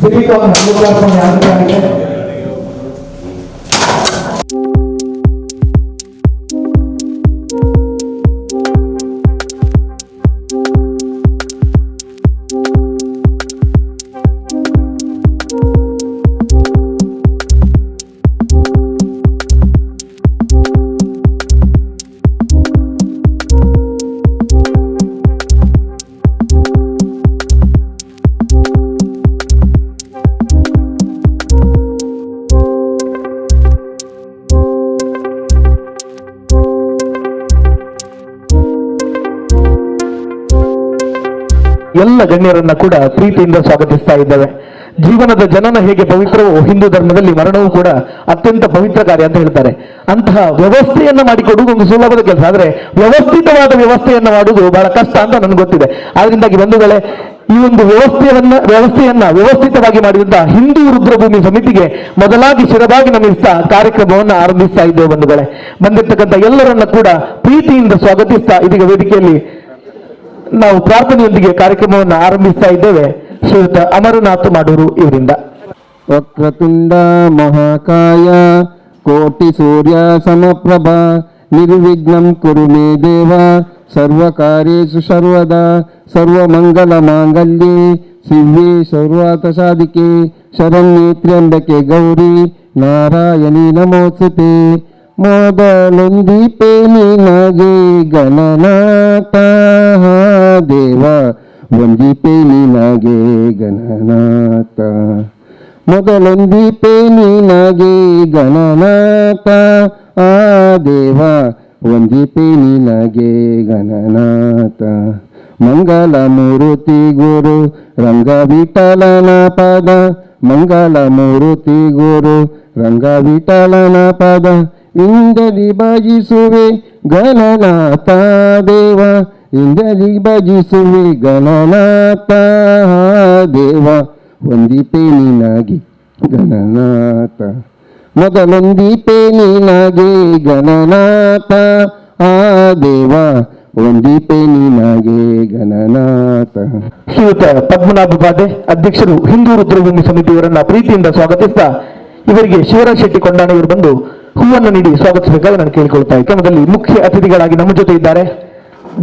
Silicon ಲೋಕಾರ್ಪಣೆ ಆಗಬೇಕಾಗಿದೆ. ಎಲ್ಲ ಗಣ್ಯರನ್ನ ಕೂಡ ಪ್ರೀತಿಯಿಂದ ಸ್ವಾಗತಿಸ್ತಾ ಇದ್ದೇವೆ. ಜೀವನದ ಜನನ ಹೇಗೆ ಪವಿತ್ರವೋ, ಹಿಂದೂ ಧರ್ಮದಲ್ಲಿ ಮರಣವೂ ಕೂಡ ಅತ್ಯಂತ ಪವಿತ್ರ ಕಾರ್ಯ ಅಂತ ಹೇಳ್ತಾರೆ. ಅಂತಹ ವ್ಯವಸ್ಥೆಯನ್ನ ಮಾಡಿಕೊಡುವುದು ಒಂದು ಸುಲಭದ ಕೆಲಸ, ಆದ್ರೆ ವ್ಯವಸ್ಥಿತವಾದ ವ್ಯವಸ್ಥೆಯನ್ನ ಮಾಡುವುದು ಬಹಳ ಕಷ್ಟ ಅಂತ ನನಗೆ ಗೊತ್ತಿದೆ. ಆದ್ರಿಂದಾಗಿ ಬಂಧುಗಳೇ, ಈ ಒಂದು ವ್ಯವಸ್ಥೆಯನ್ನ ವ್ಯವಸ್ಥಿತವಾಗಿ ಮಾಡಿದಂತಹ ಹಿಂದೂ ರುದ್ರಭೂಮಿ ಸಮಿತಿಗೆ ಮೊದಲಾಗಿ ಶಿರಬಾಗಿ ನಮಿಸ್ತಾ ಕಾರ್ಯಕ್ರಮವನ್ನು ಆರಂಭಿಸ್ತಾ ಇದ್ದೇವೆ. ಬಂಧುಗಳೇ, ಬಂದಿರತಕ್ಕಂಥ ಎಲ್ಲರನ್ನ ಕೂಡ ಪ್ರೀತಿಯಿಂದ ಸ್ವಾಗತಿಸ್ತಾ ಇದೀಗ ವೇದಿಕೆಯಲ್ಲಿ ನಾವು ಪ್ರಾರ್ಥನೆಯೊಂದಿಗೆ ಕಾರ್ಯಕ್ರಮವನ್ನು ಆರಂಭಿಸ್ತಾ ಇದ್ದೇವೆ. ಶ್ರೀಯುತ ಅಮರನಾಥ್ ಮಾಡೂರು ಇವರಿಂದ. ವಕ್ರತುಂಡ ಮಹಾಕಾಯ ಕೋಟಿ ಸೂರ್ಯ ಸಮಪ್ರಭಾ, ನಿರ್ವಿಘ್ನಂ ಕುರು ಮೇ ದೇವ ಸರ್ವಕಾರ್ಯೇಷು ಸರ್ವದಾ. ಸರ್ವಮಂಗಲ ಮಾಂಗಲ್ಯೆ ಶಿವೆ ಸರ್ವಾರ್ಥ ಸಾಧಿಕೆ, ಶರಣ್ಯೇ ತ್ರ್ಯಂಬಕೆ ಗೌರಿ ನಾರಾಯಣಿ ನಮೋಸ್ತುತೆ. ಮೊದಲೊಂದಿಪೆ ನಿನಗೆ ಗಣನಾಥ ದೇವ, ಒಂದಿಪೆ ನಿನಗೆ ಗಣನಾಥ. ಮೊದಲೊಂದಿಪೆ ನಿನಗೆ ಗಣನಾಥ ಆ ದೇವ, ಒಂದಿಪೆ ನಿನಗೆ ಗಣನಾಥ. ಮಂಗಲ ಮೂರ್ತಿ ಗುರು ರಂಗ ವಿಠಲನ ಪದ, ಮಂಗಲ ಮೂರ್ತಿ ಗುರು ರಂಗ ವಿಠಲನ ಪದ, ಇಂದಲಿ ಭಜಿಸುವೆ ಗಣನಾಥ ದೇವ, ಇಂದಲಿ ಭಜಿಸುವೆ ಗಣನಾಥ ದೇವ, ಒಂದಿಪೆ ನಿನಗೆ ಗಣನಾಥ. ಮೊದಲೊಂದಿಪೆ ನಿನಗೆ ಗಣನಾಥ ಆ ದೇವ, ಒಂದಿಪೆ ನಿನಗೆ ಗಣನಾಥ. ಶ್ರೀಯುತ ಪದ್ಮನಾಭ ಬಾದೆ, ಅಧ್ಯಕ್ಷರು, ಹಿಂದೂ ರುದ್ರಭೂಮಿ ಸಮಿತಿಯವರನ್ನ ಪ್ರೀತಿಯಿಂದ ಸ್ವಾಗತಿಸ್ತಾ ಇವರಿಗೆ ಶಿವರಾಜ್ ಶೆಟ್ಟಿ ಕೊಂಡಾಣಿಯವರು ಬಂದು ಹೂವನ್ನು ನೀಡಿ ಸ್ವಾಗತಿಸಬೇಕಾಗಿ ನಾನು ಕೇಳಿಕೊಳ್ತಾ ಇದ್ದೇನೆ. ಕಾರ್ಯಕ್ರಮದಲ್ಲಿ ಮುಖ್ಯ ಅತಿಥಿಗಳಾಗಿ ನಮ್ಮ ಜೊತೆ ಇದ್ದಾರೆ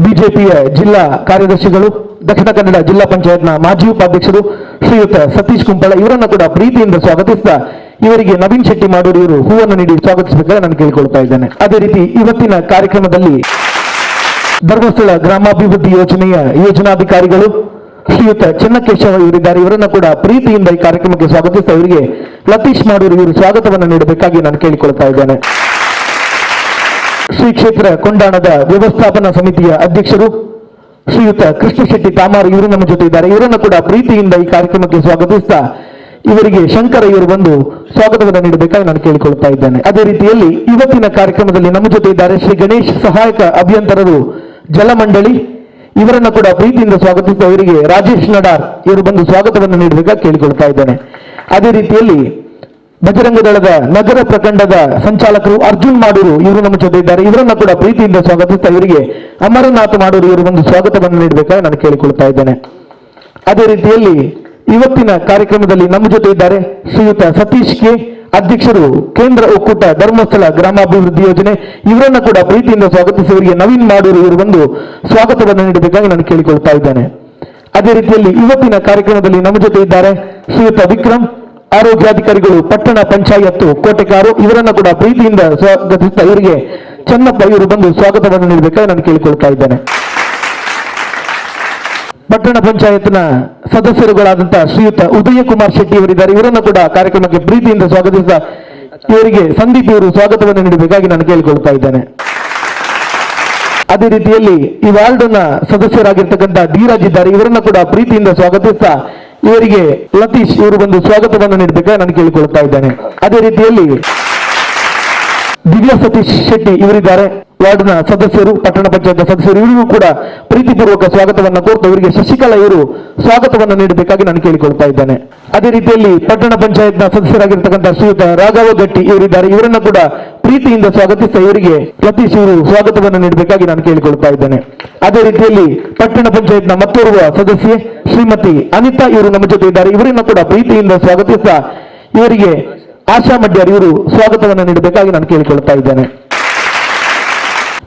ಬಿಜೆಪಿಯ ಜಿಲ್ಲಾ ಕಾರ್ಯದರ್ಶಿಗಳು, ದಕ್ಷಿಣ ಕನ್ನಡ ಜಿಲ್ಲಾ ಪಂಚಾಯತ್ನ ಮಾಜಿ ಉಪಾಧ್ಯಕ್ಷರು ಶ್ರೀಯುತ ಸತೀಶ್ ಕುಂಪಳ ಇವರನ್ನ ಕೂಡ ಪ್ರೀತಿಯಿಂದ ಸ್ವಾಗತಿಸ್ತಾ ಇವರಿಗೆ ನವೀನ್ ಶೆಟ್ಟಿ ಮಾಡೂರು ಇವರು ಹೂವನ್ನು ನೀಡಿ ಸ್ವಾಗತಿಸಬೇಕಾಗಿ ನಾನು ಕೇಳಿಕೊಳ್ತಾ ಇದ್ದೇನೆ. ಅದೇ ರೀತಿ ಇವತ್ತಿನ ಕಾರ್ಯಕ್ರಮದಲ್ಲಿ ಧರ್ಮಸ್ಥಳ ಗ್ರಾಮಾಭಿವೃದ್ಧಿ ಯೋಜನೆಯ ಯೋಜನಾಧಿಕಾರಿಗಳು ಶ್ರೀಯುತ ಚೆನ್ನಕೇಶವ ಇವರಿದ್ದಾರೆ. ಇವರನ್ನ ಕೂಡ ಪ್ರೀತಿಯಿಂದ ಈ ಕಾರ್ಯಕ್ರಮಕ್ಕೆ ಸ್ವಾಗತಿಸ್ತಾ ಇವರಿಗೆ ಲತೀಶ್ ಮಾಡೂರು ಇವರು ಸ್ವಾಗತವನ್ನು ನೀಡಬೇಕಾಗಿ ನಾನು ಕೇಳಿಕೊಳ್ತಾ ಇದ್ದೇನೆ. ಶ್ರೀ ಕ್ಷೇತ್ರ ಕೊಂಡಾಣದ ವ್ಯವಸ್ಥಾಪನಾ ಸಮಿತಿಯ ಅಧ್ಯಕ್ಷರು ಶ್ರೀಯುತ ಕೃಷ್ಣ ಶೆಟ್ಟಿ ತಾಮಾರ್ ಇವರು ನಮ್ಮ ಜೊತೆ ಇದ್ದಾರೆ. ಇವರನ್ನು ಕೂಡ ಪ್ರೀತಿಯಿಂದ ಈ ಕಾರ್ಯಕ್ರಮಕ್ಕೆ ಸ್ವಾಗತಿಸ್ತಾ ಇವರಿಗೆ ಶಂಕರ ಇವರು ಬಂದು ಸ್ವಾಗತವನ್ನು ನೀಡಬೇಕಾಗಿ ನಾನು ಕೇಳಿಕೊಳ್ತಾ ಇದ್ದೇನೆ. ಅದೇ ರೀತಿಯಲ್ಲಿ ಇವತ್ತಿನ ಕಾರ್ಯಕ್ರಮದಲ್ಲಿ ನಮ್ಮ ಜೊತೆ ಇದ್ದಾರೆ ಶ್ರೀ ಗಣೇಶ್, ಸಹಾಯಕ ಅಭಿಯಂತರರು, ಜಲಮಂಡಳಿ. ಇವರನ್ನು ಕೂಡ ಪ್ರೀತಿಯಿಂದ ಸ್ವಾಗತಿಸ್ತಾ ಇವರಿಗೆ ರಾಜೇಶ್ ನಡಾರ್ ಇವರು ಬಂದು ಸ್ವಾಗತವನ್ನು ನೀಡಬೇಕಾಗಿ ಕೇಳಿಕೊಳ್ತಾ ಇದ್ದೇನೆ. ಅದೇ ರೀತಿಯಲ್ಲಿ ಬಜರಂಗ ದಳದ ನಗರ ಪ್ರಖಂಡದ ಸಂಚಾಲಕರು ಅರ್ಜುನ್ ಮಾಡೂರು ಇವರು ನಮ್ಮ ಜೊತೆ ಇದ್ದಾರೆ. ಇವರನ್ನ ಕೂಡ ಪ್ರೀತಿಯಿಂದ ಸ್ವಾಗತಿಸ್ತಾ ಇವರಿಗೆ ಅಮರನಾಥ್ ಮಾಡೂರು ಇವರು ಬಂದು ಸ್ವಾಗತವನ್ನು ನೀಡಬೇಕಾಗಿ ನಾನು ಕೇಳಿಕೊಳ್ತಾ ಇದ್ದೇನೆ. ಅದೇ ರೀತಿಯಲ್ಲಿ ಇವತ್ತಿನ ಕಾರ್ಯಕ್ರಮದಲ್ಲಿ ನಮ್ಮ ಜೊತೆ ಇದ್ದಾರೆ ಶ್ರೀಯುತ ಸತೀಶ್ ಕೆ, ಅಧ್ಯಕ್ಷರು, ಕೇಂದ್ರ ಒಕ್ಕೂಟ ಧರ್ಮಸ್ಥಳ ಗ್ರಾಮಾಭಿವೃದ್ಧಿ ಯೋಜನೆ. ಇವರನ್ನ ಕೂಡ ಪ್ರೀತಿಯಿಂದ ಸ್ವಾಗತಿಸಿ ಇವರಿಗೆ ನವೀನ್ ಮಾಡೂರು ಇವರು ಬಂದು ಸ್ವಾಗತವನ್ನು ನೀಡಬೇಕಾಗಿ ನಾನು ಕೇಳಿಕೊಳ್ತಾ ಇದ್ದೇನೆ. ಅದೇ ರೀತಿಯಲ್ಲಿ ಇವತ್ತಿನ ಕಾರ್ಯಕ್ರಮದಲ್ಲಿ ನಮ್ಮ ಜೊತೆ ಇದ್ದಾರೆ ಶ್ರೀಯುತ ವಿಕ್ರಮ್, ಆರೋಗ್ಯಾಧಿಕಾರಿಗಳು, ಪಟ್ಟಣ ಪಂಚಾಯತ್ ಕೋಟೆಕಾರು. ಇವರನ್ನ ಕೂಡ ಪ್ರೀತಿಯಿಂದ ಸ್ವಾಗತಿಸ್ತಾ ಇವರಿಗೆ ಚನ್ನಪ್ಪ ಇವರು ಬಂದು ಸ್ವಾಗತವನ್ನು ನೀಡಬೇಕಾಗಿ ನಾನು ಕೇಳಿಕೊಳ್ತಾ ಇದ್ದೇನೆ. ಪಟ್ಟಣ ಪಂಚಾಯತ್ನ ಸದಸ್ಯರುಗಳಾದಂತಹ ಶ್ರೀಯುತ ಉದಯ ಕುಮಾರ್ ಶೆಟ್ಟಿ ಅವರಿದ್ದಾರೆ. ಇವರನ್ನು ಕೂಡ ಕಾರ್ಯಕ್ರಮಕ್ಕೆ ಪ್ರೀತಿಯಿಂದ ಸ್ವಾಗತಿಸಿದ ಇವರಿಗೆ ಸಂದೀಪ್ ಇವರು ಸ್ವಾಗತವನ್ನು ನೀಡಬೇಕಾಗಿ ನಾನು ಕೇಳಿಕೊಳ್ತಾ ಇದ್ದೇನೆ. ಅದೇ ರೀತಿಯಲ್ಲಿ ಈ ವಾರ್ಡ್ನ ಸದಸ್ಯರಾಗಿರ್ತಕ್ಕಂಥ ಧೀರಾಜ್ ಇದ್ದಾರೆ. ಇವರನ್ನ ಕೂಡ ಪ್ರೀತಿಯಿಂದ ಸ್ವಾಗತಿಸ್ತಾ ಇವರಿಗೆ ಲತೀಶ್ ಇವರು ಬಂದು ಸ್ವಾಗತವನ್ನು ನೀಡಬೇಕಾಗಿ ನಾನು ಕೇಳಿಕೊಳ್ತಾ ಇದ್ದೇನೆ. ಅದೇ ರೀತಿಯಲ್ಲಿ ದಿವ್ಯಾ ಸತೀಶ್ ಶೆಟ್ಟಿ ಇವರಿದ್ದಾರೆ. ವಾರ್ಡ್ನ ಸದಸ್ಯರು, ಪಟ್ಟಣ ಪಂಚಾಯತ್ ಸದಸ್ಯರು, ಇವರಿಗೂ ಕೂಡ ಪ್ರೀತಿಪೂರ್ವಕ ಸ್ವಾಗತವನ್ನು ಕೋರ್ತು ಇವರಿಗೆ ಶಶಿಕಲಾ ಇವರು ಸ್ವಾಗತವನ್ನು ನೀಡಬೇಕಾಗಿ ನಾನು ಕೇಳಿಕೊಳ್ತಾ ಇದ್ದೇನೆ. ಅದೇ ರೀತಿಯಲ್ಲಿ ಪಟ್ಟಣ ಪಂಚಾಯತ್ನ ಸದಸ್ಯರಾಗಿರ್ತಕ್ಕಂಥ ಶ್ರೀಯುತ ರಾಘವ ಗಟ್ಟಿ ಇವರಿದ್ದಾರೆ. ಇವರನ್ನು ಕೂಡ ಪ್ರೀತಿಯಿಂದ ಸ್ವಾಗತಿಸ್ತಾ ಇವರಿಗೆ ಲತೀಶ್ ಇವರು ಸ್ವಾಗತವನ್ನು ನೀಡಬೇಕಾಗಿ ನಾನು ಕೇಳಿಕೊಳ್ತಾ ಇದ್ದೇನೆ. ಅದೇ ರೀತಿಯಲ್ಲಿ ಪಟ್ಟಣ ಪಂಚಾಯತ್ನ ಮತ್ತೋರ್ವ ಸದಸ್ಯೆ ಶ್ರೀಮತಿ ಅನಿತಾ ಇವರು ನಮ್ಮ ಜೊತೆ ಇದ್ದಾರೆ. ಇವರನ್ನು ಕೂಡ ಪ್ರೀತಿಯಿಂದ ಸ್ವಾಗತಿಸ್ತಾ ಇವರಿಗೆ ಆಶಾ ಮಡ್ಯಾರ್ ಇವರು ಸ್ವಾಗತವನ್ನು ನೀಡಬೇಕಾಗಿ ನಾನು ಕೇಳಿಕೊಳ್ತಾ ಇದ್ದೇನೆ.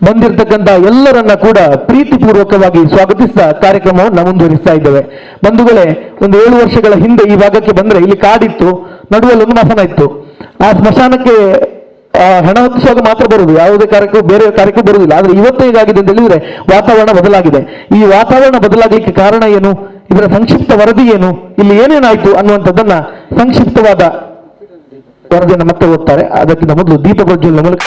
ಬಂದಿರತಕ್ಕಂತ ಎಲ್ಲರನ್ನ ಕೂಡ ಪ್ರೀತಿಪೂರ್ವಕವಾಗಿ ಸ್ವಾಗತಿಸ್ತಾ ಕಾರ್ಯಕ್ರಮವನ್ನು ಮುಂದುವರಿಸ್ತಾ ಇದ್ದೇವೆ. ಬಂಧುಗಳೇ, ಒಂದು 7 ವರ್ಷಗಳ ಹಿಂದೆ ಈ ಭಾಗಕ್ಕೆ ಬಂದ್ರೆ ಇಲ್ಲಿ ಕಾಡಿತ್ತು, ನಡುವಲ್ಲಿ ಒಂದು ಸ್ಮಶಾನ ಇತ್ತು. ಆ ಸ್ಮಶಾನಕ್ಕೆ ಹೆಣ ಹೊತ್ತಿಸುವಾಗ ಮಾತ್ರ ಬರುವುದು, ಯಾವುದೇ ಕಾರ್ಯಕ್ಕೂ ಬೇರೆ ಕಾರ್ಯಕ್ಕೂ ಬರುವುದಿಲ್ಲ. ಆದ್ರೆ ಇವತ್ತು ಹೇಗಾಗಿದೆ ಅಂತ ಹೇಳಿದ್ರೆ ವಾತಾವರಣ ಬದಲಾಗಿದೆ. ಈ ವಾತಾವರಣ ಬದಲಾಗಲಿಕ್ಕೆ ಕಾರಣ ಏನು, ಇದರ ಸಂಕ್ಷಿಪ್ತ ವರದಿ ಏನು, ಇಲ್ಲಿ ಏನೇನಾಯ್ತು ಅನ್ನುವಂಥದ್ದನ್ನ ಸಂಕ್ಷಿಪ್ತವಾದ ವರದಿಯನ್ನು ಮತ್ತೆ ಓದ್ತಾರೆ. ಅದಕ್ಕಿಂತ ಮೊದಲು ದೀಪ ಪ್ರಜ್ವಲನ ಮೂಲಕ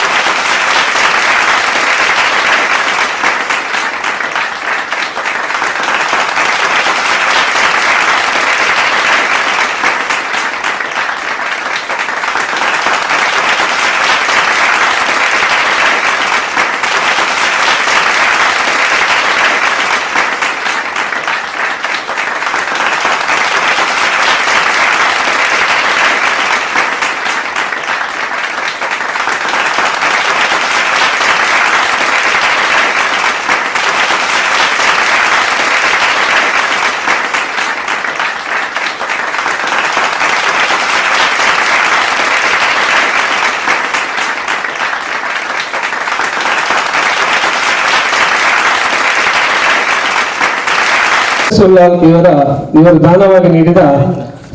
ಸುಲ್ಲಾಲ್ ಇವರು ದಾನವಾಗಿ ನೀಡಿದ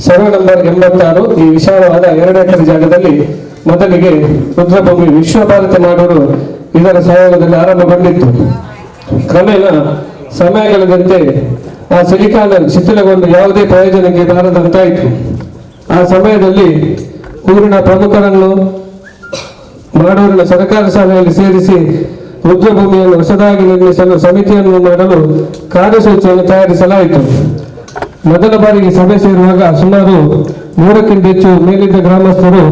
ಸರ್ವೆ ನಂಬರ್ 86 ಈ ವಿಶಾಲವಾದ 2 ಎಕರೆ ಜಾಗದಲ್ಲಿ ಮೊದಲಿಗೆ ರುದ್ರಭೂಮಿ ವಿಶ್ವಭಾರತಿ ಮಾಡೋರು ಇದರ ಸಹಯೋಗದಲ್ಲಿ ಆರಂಭಗೊಂಡಿತ್ತು. ಕ್ರಮೇಣ ಸಮಯ ಕಳೆದಂತೆ ಆ ಸಿಲಿಕಾನ್ ಶಿಥಿಲಗೊಂಡು ಯಾವುದೇ ಪ್ರಯೋಜನಕ್ಕೆ ಬಾರದಂತಾಯಿತು. ಆ ಸಮಯದಲ್ಲಿ ಊರಿನ ಪ್ರಮುಖರನ್ನು ಮಾಡೂರಿನ ಸರ್ಕಾರಿ ಶಾಲೆಯಲ್ಲಿ ಸೇರಿಸಿ ರುದ್ರಭೂಮಿಯನ್ನು ಹೊಸದಾಗಿ ನಿರ್ಮಿಸಲು ಸಮಿತಿಯನ್ನು ಮಾಡಲು ಕಾರ್ಯಸೂಚಿಯನ್ನು ತಯಾರಿಸಲಾಯಿತು. ಮೊದಲ ಬಾರಿಗೆ ಸಭೆ ಸೇರುವಾಗ ಸುಮಾರು 100ಕ್ಕಿಂತ ಹೆಚ್ಚು ಮೇಲಿದ್ದ ಗ್ರಾಮಸ್ಥರು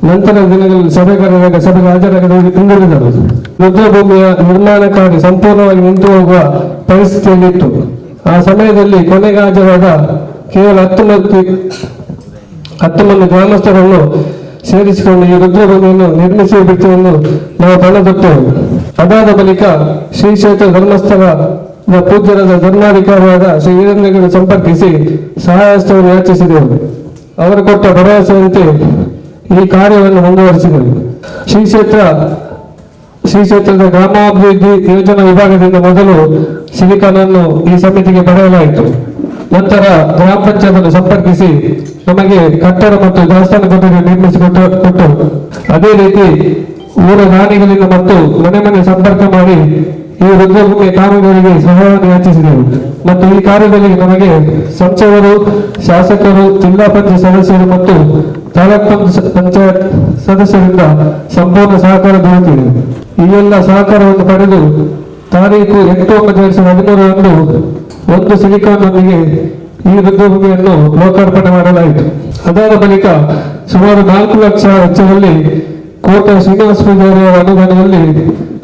ನಂತರದ ದಿನಗಳಲ್ಲಿ ಸಭೆ ಕರೆದಾಗ ಸಭೆಗೆ ಹಾಜರಾಗದೆ ಹಿಂದುಳಿದರು. ರುದ್ರಭೂಮಿಯ ನಿರ್ಮಾಣ ಕಾರ್ಯ ಸಂಪೂರ್ಣವಾಗಿ ನಿಂತು ಹೋಗುವ ಪರಿಸ್ಥಿತಿಯಲ್ಲಿತ್ತು. ಆ ಸಮಯದಲ್ಲಿ ಕೊನೆಗೆ ಹಾಜರಾದ ಕೇವಲ 10 ಮಂದಿ ಗ್ರಾಮಸ್ಥರನ್ನು ಸೇರಿಸಿಕೊಂಡು ಈ ರುದ್ರಭೂಮಿಯನ್ನು ನಿರ್ಮಿಸಿ ಬಿಡ್ತೀವೆಂದು ನಾವು ಪಣತೊಟ್ಟೆವು. ಅದಾದ ಬಳಿಕ ಶ್ರೀ ಕ್ಷೇತ್ರ ಧರ್ಮಸ್ಥಳದ ಪೂಜ್ಯರಾದ ಧರ್ಮಾಧಿಕಾರಿಯಾದ ಶ್ರೀ ವೀರೇಂದ್ರಗೌಡ ಸಂಪರ್ಕಿಸಿ ಸಹಾಯಹಸ್ತವನ್ನು ಯಾಚಿಸಿದೆವು. ಅವರು ಕೊಟ್ಟ ಭರವಸೆಯಂತೆ ಈ ಕಾರ್ಯವನ್ನು ಮುಂದುವರಿಸಿದೆವು. ಶ್ರೀ ಕ್ಷೇತ್ರದ ಗ್ರಾಮಾಭಿವೃದ್ಧಿ ಯೋಜನಾ ವಿಭಾಗದಿಂದ ಮೊದಲು ಸಿಲಿಕಾನ್ ಅನ್ನು ಈ ಸಮಿತಿಗೆ ಪಡೆಯಲಾಯಿತು. ನಂತರ ಗ್ರಾಮ ಪಂಚಾಯತ್ ಸಂಪರ್ಕಿಸಿ ನಮಗೆ ಕಟ್ಟಡ ಮತ್ತು ದೇವಸ್ಥಾನ ಕೊಠಡಿ ನಿರ್ಮಿಸಿಕೊಟ್ಟು ಅದೇ ರೀತಿ ಊರ ದಾನಿಗಳಿಂದ ಮತ್ತು ಮನೆ ಮನೆ ಸಂಪರ್ಕ ಮಾಡಿ ಈ ರುದ್ರಭೂಮಿಯ ಕಾಮಗಾರಿಗೆ ಸಹಾಯವನ್ನು ಯಾಚಿಸಿದೆವು. ಮತ್ತು ಈ ಕಾರ್ಯದಲ್ಲಿ ನಮಗೆ ಸಂಸದರು, ಶಾಸಕರು, ಜಿಲ್ಲಾ ಪಂಚಾಯತ್ ಸದಸ್ಯರು ಮತ್ತು ತಾಲೂಕ್ ಪಂಚಾಯತ್ ಸದಸ್ಯರಿಂದ ಸಂಪೂರ್ಣ ಸಹಕಾರ ದೊರೆತಿದೆ. ಈ ಎಲ್ಲ ಸಹಕಾರವನ್ನು ಪಡೆದು ತಾರೀಕು 8/9/2013 ಒಂದು ಸಿಲಿಕಾನ್ನೊಂದಿಗೆ ಈ ರುದ್ರಭೂಮಿಯನ್ನು ಲೋಕಾರ್ಪಣೆ ಮಾಡಲಾಯಿತು. ಅದಾದ ಬಳಿಕ ಸುಮಾರು 4 ಲಕ್ಷ ವೆಚ್ಚದಲ್ಲಿ ಕೋಟ ಶ್ರೀನಿವಾಸ ಪೂಜಾರಿಯವರ ಅನುದಾನದಲ್ಲಿ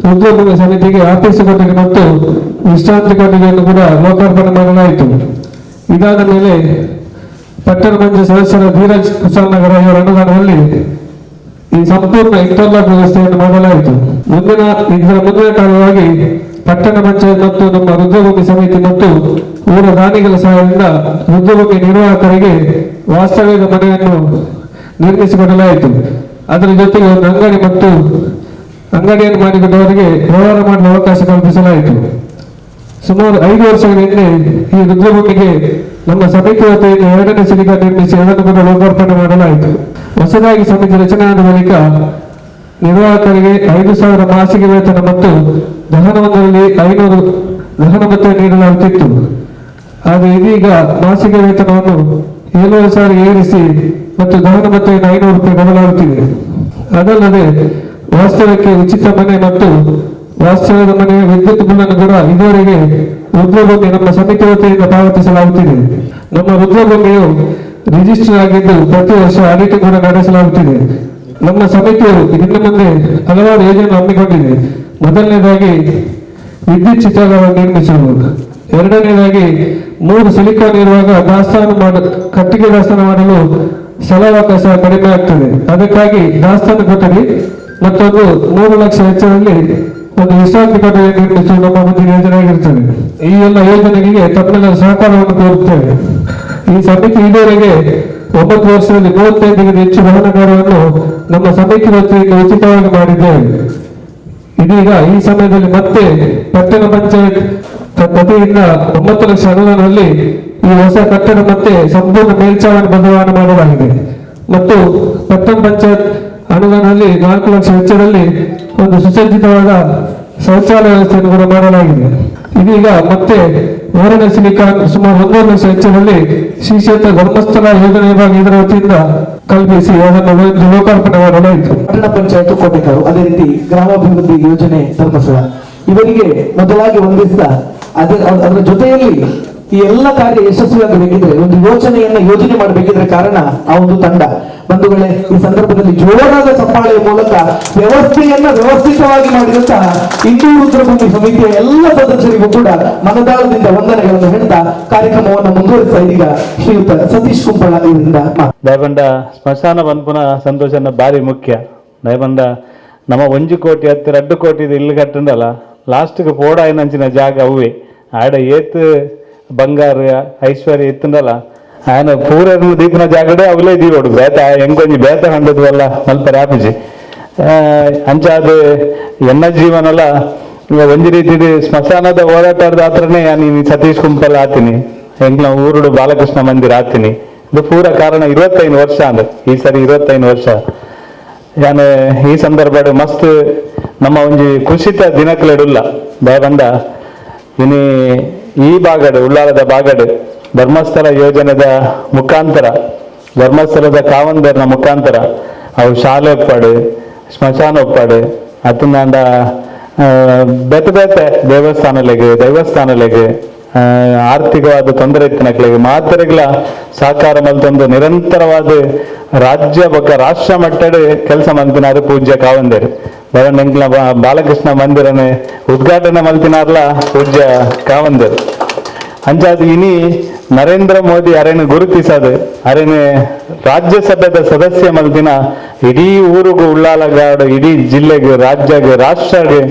ರುದ್ರಭೂಮಿ ಸಮಿತಿಗೆ ಆಫೀಸು ಕೊಠಡಿ ಮತ್ತು ವಿಶ್ರಾಂತಿ ಕೊಠಡಿಯನ್ನು ಕೂಡ ಲೋಕಾರ್ಪಣೆ ಮಾಡಲಾಯಿತು. ಇದಾದ ಮೇಲೆ ಪಟ್ಟಣ ಪಂಚಾಯತ್ ಸದಸ್ಯರ ಧೀರಜ್ ಕುಶಾಲನಗರ ಇವರ ಅನುದಾನದಲ್ಲಿ ಈ ಸಂಪೂರ್ಣ ಇಂಟರ್ಲಾಕ್ ವ್ಯವಸ್ಥೆಯನ್ನು ಮಾಡಲಾಯಿತು. ಇದರ ಮುಂದಿನ ಕಾರ್ಯವಾಗಿ ಪಟ್ಟಣ ಪಂಚಾಯತ್ ಮತ್ತು ನಮ್ಮ ರುದ್ರಭೂಮಿ ಸಮಿತಿ ಮತ್ತು ಊರ ದಾನಿಗಳ ಸಹಾಯದಿಂದ ರುದ್ರಭೂಮಿ ನಿರ್ವಾಹಕರಿಗೆ ವಾಸ್ತವ್ಯದ ಮನೆಯನ್ನು ನಿರ್ಮಿಸಿಕೊಡಲಾಯಿತು. ಅದರ ಜೊತೆಗೆ ಒಂದು ಅಂಗಡಿ ಮತ್ತು ಅಂಗಡಿಯನ್ನು ಮಾಡಿಕೊಂಡವರಿಗೆ ವ್ಯವಹಾರ ಮಾಡಲು ಅವಕಾಶ ಕಲ್ಪಿಸಲಾಯಿತು. ಸುಮಾರು 5 ವರ್ಷಗಳ ಹಿಂದೆ ಈ ರುದ್ರಭೂಮಿಗೆ ನಮ್ಮ ಸಮಿತಿ ವತಿಯಿಂದ 2ನೇ ಸಿಲಿಕಾ ನಿರ್ಮಿಸಿ ಅದನ್ನು ಕೂಡ ಲೋಕಾರ್ಪಣೆ ಮಾಡಲಾಯಿತು. ಹೊಸದಾಗಿ ಸಮಿತಿ ರಚನೆಯಾದ ಬಳಿಕ ನಿರ್ವಾಹಕರಿಗೆ 5,000 ಮಾಸಿಕ ವೇತನ ಮತ್ತು ದಹನವೊಂದರಲ್ಲಿ 500 ದಹನ ಭತ್ಯೆ ನೀಡಲಾಗುತ್ತಿತ್ತು. ಆದರೆ ಇದೀಗ ಮಾಸಿಕ ವೇತನವನ್ನು 7,500 ಏರಿಸಿ ಮತ್ತು ದಹನ ಭತ್ಯೆಯನ್ನು 500 ರೂಪಾಯಿ ಬದಲಾಗುತ್ತಿದೆ. ಅದಲ್ಲದೆ ವಾಸ್ತವ್ಯಕ್ಕೆ ಉಚಿತ ಮನೆ ಮತ್ತು ವಾಸ್ತವ್ಯದ ಮನೆಯ ವಿದ್ಯುತ್ ಬಿಲ್ಲನ್ನು ಕೂಡ ಇದುವರೆಗೆ ರುದ್ರಭೂಮಿ ನಮ್ಮ ಸಮಿತಿ ವತಿಯಿಂದ ಪಾವತಿಸಲಾಗುತ್ತಿದೆ. ನಮ್ಮ ರುದ್ರಭೂಮಿಯು ರಿಜಿಸ್ಟರ್ ಆಗಿದ್ದು ಪ್ರತಿ ವರ್ಷ ಆಡಿಟ್ ಕೂಡ ನಡೆಸಲಾಗುತ್ತಿದೆ. ನಮ್ಮ ಸಮಿತಿಯು ಇನ್ನು ಮುಂದೆ ಹಲವಾರು ಯೋಜನೆ ಹಮ್ಮಿಕೊಂಡಿದೆ. ಮೊದಲನೇದಾಗಿ ವಿದ್ಯುತ್ ಚಿತ್ರಗಳನ್ನು ನಿರ್ಮಿಸುವುದು, ಎರಡನೇದಾಗಿ 3 ಸಿಲಿಕಾನ್ ಇರುವಾಗ ದಾಸ್ತಾನು ಕಟ್ಟಿಗೆ ದಾಸ್ತಾನು ಮಾಡಲು ಸ್ಥಳಾವಕಾಶ ಕಡಿಮೆ ಆಗ್ತದೆ, ಅದಕ್ಕಾಗಿ ದಾಸ್ತಾನು ಕೊಠಡಿ ಮತ್ತೊಂದು 3 ಲಕ್ಷ ವೆಚ್ಚದಲ್ಲಿ ಒಂದು ವಿಶ್ರಾಂತಿ ಕೊಠಡಿ ನಿರ್ಮಿಸುವ ನಮ್ಮ ಮುಂದಿನ ಯೋಜನೆ ಆಗಿರುತ್ತದೆ. ಈ ಎಲ್ಲ ಯೋಜನೆಗೆ ತಮ್ಮೆಲ್ಲರ ಸಹಕಾರವನ್ನು ಕೋರುತ್ತೇವೆ. ಈ ಸಮಿತಿ ಇದುವರೆಗೆ 9 ವರ್ಷದಲ್ಲಿ 35ಗಿಂತ ಹೆಚ್ಚು ಭವನ ಕಾರ್ಯವನ್ನು ನಮ್ಮ ಸಮಿತಿ ವತಿಯಿಂದ ಉಚಿತವಾಗಿ ಮಾಡಿದ್ದೇವೆ. ಇದೀಗ ಈ ಸಮಯದಲ್ಲಿ ಮತ್ತೆ ಪಟ್ಟಣ ಪಂಚಾಯತ್ ವತಿಯಿಂದ 9 ಲಕ್ಷ ಅನುದಾನದಲ್ಲಿ ಈ ಹೊಸ ಕಟ್ಟಡ ಮತ್ತೆ ಸಂಪೂರ್ಣ ಮೇಲ್ಛಾವಣಿ ಬದಲಾವಣೆ ಮಾಡಲಾಗಿದೆ ಮತ್ತು ಪಟ್ಟಣ ಪಂಚಾಯತ್ ಅನುದಾನದಲ್ಲಿ 4 ಲಕ್ಷ ವೆಚ್ಚದಲ್ಲಿ ಒಂದು ಸುಸಜ್ಜಿತವಾದ ಶೌಚಾಲಯ ವ್ಯವಸ್ಥೆಯನ್ನು ಕೂಡ ಮಾಡಲಾಗಿದೆ. ಇದೀಗ ಮತ್ತೆ 3ನೇ ಸಿಲಿಕಾನ್ ಸುಮಾರು 1.5 ಲಕ್ಷ ವೆಚ್ಚದಲ್ಲಿ ಶ್ರೀ ಕ್ಷೇತ್ರ ಧರ್ಮಸ್ಥಳ ಯೋಜನೆ ವಿಭಾಗ ಇದರ ವತಿಯಿಂದ ಕಲ್ಪಿಸಿ ಅದನ್ನು ಲೋಕಾರ್ಪಣೆ ಮಾಡಲಾಯಿತು. ಪಟ್ಟಣ ಪಂಚಾಯತ್ ಕೋಟೆಕಾರು, ಅದೇ ರೀತಿ ಗ್ರಾಮಾಭಿವೃದ್ಧಿ ಯೋಜನೆ ಧರ್ಮಸ್ಥಳ ಇವರಿಗೆ ಮೊದಲಾಗಿ ವಂದಿಸ್ತಾ ಅದರ ಜೊತೆಯಲ್ಲಿ ಈ ಎಲ್ಲ ಕಾರ್ಯ ಯಶಸ್ವಿಯಾಗಬೇಕಿದ್ರೆ ಒಂದು ಯೋಜನೆಯನ್ನ ಯೋಜನೆ ಮಾಡಬೇಕಿದ್ರೆ ಕಾರಣ ಆ ಒಂದು ತಂಡ. ಬಂಧುಗಳೇ, ಈ ಸಂದರ್ಭದಲ್ಲಿ ಜೋರಾದ ಚಪ್ಪಾಳೆಯ ಮೂಲಕ ವ್ಯವಸ್ಥೆಯನ್ನ ವ್ಯವಸ್ಥಿತವಾಗಿ ಮಾಡಿದಂತಹ ಹಿಂದೂ ರುದ್ರಭೂಮಿ ಸಮಿತಿಯ ಎಲ್ಲ ಸದಸ್ಯರಿಗೂ ಕೂಡ ಮನದಾಳದಿಂದ ವಂದನೆಗಳನ್ನು ಹೇಳ್ತಾ ಕಾರ್ಯಕ್ರಮವನ್ನು ಮುಂದುವರಿಸ್ತಾ ಇದೀಗ ಶ್ರೀಯುತ ಸತೀಶ್ ಕುಂಪಳ ಇವರಿಂದ. ದಯಬಂಡ ಸ್ಮಶಾನ ಬಂದ್ಪುನ ಸಂತೋಷನ ಭಾರಿ ಮುಖ್ಯ. ದಯಬಂಡ ನಮ್ಮ 1 ಕೋಟಿ ಹತ್ತು 2 ಕೋಟಿ ಇಲ್ಲಿ ಕಟ್ಟಂಡಲ್ಲ ಲಾಸ್ಟ್ಗೆ ಪೋಡಾಯಿನಂಚಿನ ಜಾಗ ಅವೇ ಆಡ ಏತ್ ಬಂಗಾರ ಐಶ್ವರ್ಯ ಇತ್ತಂಡಲ್ಲ ఆయన ಪೂರನ್ನು ದೀಪನ ಜಾಗಡೆ ಅವಲೇ ದೀವಡು ಬೇತ ಹೆಂಗೊಂಜಿ ಬೇತ ಕಂಡದ್ವಲ್ಲ ಮಲ್ಪ ರಾಪಿಜಿ ಅಂಚಾದ ಎನ್ನ ಜೀವನಲ್ಲ ಒಂಜಿ ರೀತಿ ಸ್ಮಶಾನದ ಹೋರಾಟದ ಆತ್ರನೇ ನೀನು ಸತೀಶ್ ಕುಂಪಲ್ ಆತೀನಿ, ಎಂಗ್ಲ ಊರುಡು ಬಾಲಕೃಷ್ಣ ಮಂದಿರ ಆತೀನಿ. ಇದು ಪೂರ ಕಾರಣ 25 ವರ್ಷ ಅಂದ್ರೆ ಈ ಸರಿ 25 ವರ್ಷ. ಯಾನು ಈ ಸಂದರ್ಭ ಮಸ್ತ್ ನಮ್ಮ ಒಂಜಿ ಕುಸಿತ ದಿನಕ್ಲೆಡುಲ್ಲ ದಯಬಂದ ಇನಿ ಈ ಭಾಗಡು ಉಳ್ಳಾಲದ ಭಾಗಡು ಧರ್ಮಸ್ಥಳ ಯೋಜನೆದ ಮುಖಾಂತರ ಧರ್ಮಸ್ಥಳದ ಕಾವಂದರ್ನ ಮುಖಾಂತರ ಅವು ಶಾಲೆ ಒಪ್ಪಾಡು, ಸ್ಮಶಾನ ಒಪ್ಪಾಡು, ಅತ್ತಿನಾಂಡ ಬೇತೆ ಬೇತೆ ದೇವಸ್ಥಾನಲೆಗೆ ದೈವಸ್ಥಾನಲೆಗೆ ಆರ್ಥಿಕವಾದ ತೊಂದರೆ ಇತ್ತಿನಕ್ಲೆಗೆ ಮಾತರೆಗಳ ಸಹಕಾರ ಮಲ್ತೊಂದು ನಿರಂತರವಾದ ರಾಜ್ಯ ಬೊಕ್ಕ ರಾಷ್ಟ್ರ ಮಟ್ಟದ ಕೆಲಸ ಮಲ್ತಿನಾರು ಪೂಜ್ಯ ಕಾವಂದೇರು. ಬರಣ್ಣೆಂಕ್ಲ ಬಾಲಕೃಷ್ಣ ಮಂದಿರನೆ ಉದ್ಘಾಟನೆ ಮಲ್ತಿನಾರ್ಲ ಪೂಜ್ಯ ಕಾವಂದೇರು. ಅಂಚಾದ ಇನಿ ನರೇಂದ್ರ ಮೋದಿ ಅರೇನು ಗುರುತಿಸದು ಅರೇನು ರಾಜ್ಯಸಭೆದ ಸದಸ್ಯ ಮಲ್ತಿನ ಇಡೀ ಊರುಗು ಉಳ್ಳಾಲಗಾಡು ಇಡೀ ಜಿಲ್ಲೆಗೆ ರಾಜ್ಯಗೆ ರಾಷ್ಟ್ರಗೆ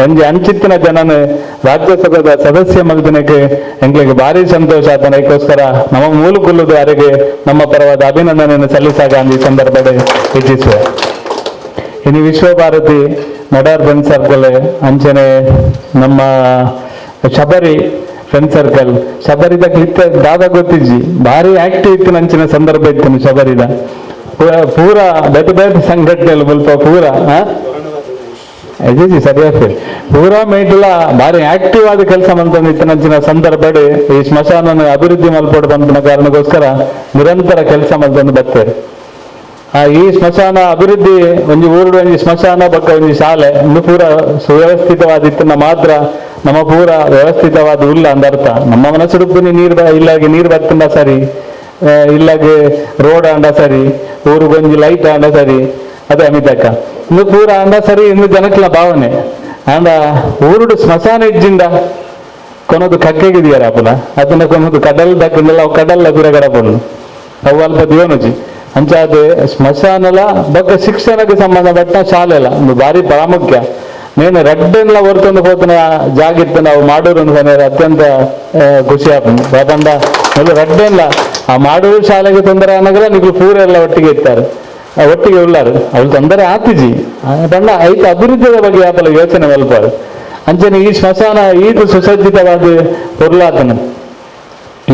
ಒಂಜಿ ಅಂಚಿತ್ತಿನ ಜನನ ರಾಜ್ಯಸಭೆದ ಸದಸ್ಯ ಮಲ್ತಿನಕ್ಕೆ ಎಂಗ್ಲಿಗೆ ಭಾರಿ ಸಂತೋಷ ಆತನ. ಅದಕ್ಕೋಸ್ಕರ ನಮ್ಮ ಮೂಲಕುಲ್ಲುದು ಅರೆಗೆ ನಮ್ಮ ಪರವಾದ ಅಭಿನಂದನೆಯನ್ನು ಸಲ್ಲಿಸಾಗ ಈ ಸಂದರ್ಭದಲ್ಲಿ ಇಚ್ಛಿಸುವೆ. ಇನ್ನು ವಿಶ್ವಭಾರತಿ ನಡಾರ್ ಫ್ರೆಂಡ್ ಸರ್ಕಲ್ ಅಂಚನೆ ನಮ್ಮ ಶಬರಿ ಫ್ರೆಂಡ್ ಸರ್ಕಲ್ ಶಬರಿದ ಕ್ಲಿತ್ತ ದಾದ ಗೊತ್ತಿಜ್ಜಿ ಭಾರಿ ಆಕ್ಟಿವ್ ಇತ್ತು ನಂಚಿನ ಸಂದರ್ಭ ಇತ್ತು ಶಬರಿದ ಪೂರ ಬೇತೆ ಬೇತೆ ಸಂಘಟನೆಯಲ್ಲಿ ಮುಲ್ಪ ಪೂರ ಅಜ್ಜಿ ಸರಿಯಾಗಿ ಪೂರಾ ಮೇಟುಲ ಭಾರಿ ಆಕ್ಟಿವ್ ಆದ ಕೆಲಸ ಮಂತಂದಿತ್ತು ನಂಚಿನ ಸಂದರ್ಭ ಈ ಸ್ಮಶಾನ ಅಭಿವೃದ್ಧಿ ಮಲ್ಪೋಡು ಬಂದಿನ ಕಾರಣಕ್ಕೋಸ್ಕರ ನಿರಂತರ ಕೆಲಸ ಮಲ್ತಂದು ಬರ್ತಾರೆ. ಈ ಸ್ಮಶಾನ ಅಭಿವೃದ್ಧಿ ಒಂಜಿ ಊರುಡು ಒಂಜಿ ಸ್ಮಶಾನ ಬಕ್ಕ ಒಂಜಿ ಶಾಲೆ ಇನ್ನು ಪೂರ ಸುವ್ಯವಸ್ಥಿತವಾದಿತ್ತನ್ನ ಮಾತ್ರ ನಮ್ಮ ಪೂರ ವ್ಯವಸ್ಥಿತವಾದ ಉಲ್ಲ ಅಂದ ಅರ್ಥ. ನಮ್ಮ ಮನಸ್ಸುಡುಪ್ಪುನಿ ನೀರು ಇಲ್ಲಾಗಿ ನೀರು ಬತ್ತಂಡ ಸರಿ, ಇಲ್ಲಾಗೆ ರೋಡ್ ಅಂಡ ಸರಿ, ಊರುಗೊಂಜಿ ಲೈಟ್ ಅಂಡ ಸರಿ, ಅದೇ ಅಮಿತಕ್ಕ ಇನ್ನು ಪೂರ ಅಂಡ ಸರಿ ಇನ್ನು ಜನಕ್ಲ ಭಾವನೆ ಅಂಡ ಊರುಡು ಸ್ಮಶಾನ ಇಜ್ಜಿಂದ ಕೊನದು ಕಕ್ಕೆಗಿದೆಯಾರ ಪುನ ಅದನ್ನ ಕೊನದು ಕಡಲ್ ದಕ್ಕಂಡಲ್ಲ ಅವು ಕಡಲ್ಲ ಪಿರಗಡಪುಂಡು ಅವು ಅಲ್ಪ ದಿವನುಜಿ ಅಂಚಾದ ಸ್ಮಶಾನಲ ಬೊಕ್ಕ ಶಿಕ್ಷಣಕ್ಕೆ ಸಂಬಂಧಪಟ್ಟ ಶಾಲೆಲ ಒಂದು ಭಾರಿ ಪ್ರಾಮುಖ್ಯ. ನೇನು ರಡ್ಡೆನ್ಲ ಹೊರ್ತೊಂದು ಪೋತನ ಜಾಗಿತ್ತು ನಾವು ಮಾಡೂರು ಅಂತ ಅತ್ಯಂತ ಖುಷಿ ಆಪುಂಡು. ಯಾಕಂದ ಮೊದಲು ರಡ್ಡೆನ್ಲ ಆ ಮಾಡೂರು ಶಾಲೆಗೆ ತೊಂದರೆ ಅನ್ನಗಲ ನೀವು ಪೂರ ಎಲ್ಲ ಒಟ್ಟಿಗೆ ಇರ್ತಾರೆ, ಒಟ್ಟಿಗೆ ಉಳ್ಳಾರು ಅವ್ರು ತೊಂದರೆ ಆತಿಜಿ ಬಣ್ಣ ಐತ ಅಭಿವೃದ್ಧಿಯ ಬಗ್ಗೆ ಯಾಪಲ ಯೋಚನೆ ಮಲ್ಪಾರು. ಅಂಚನೆ ಈ ಸ್ಮಶಾನ ಈದು ಸುಸಜ್ಜಿತವಾದ ಪೊರ್ಲಾತನ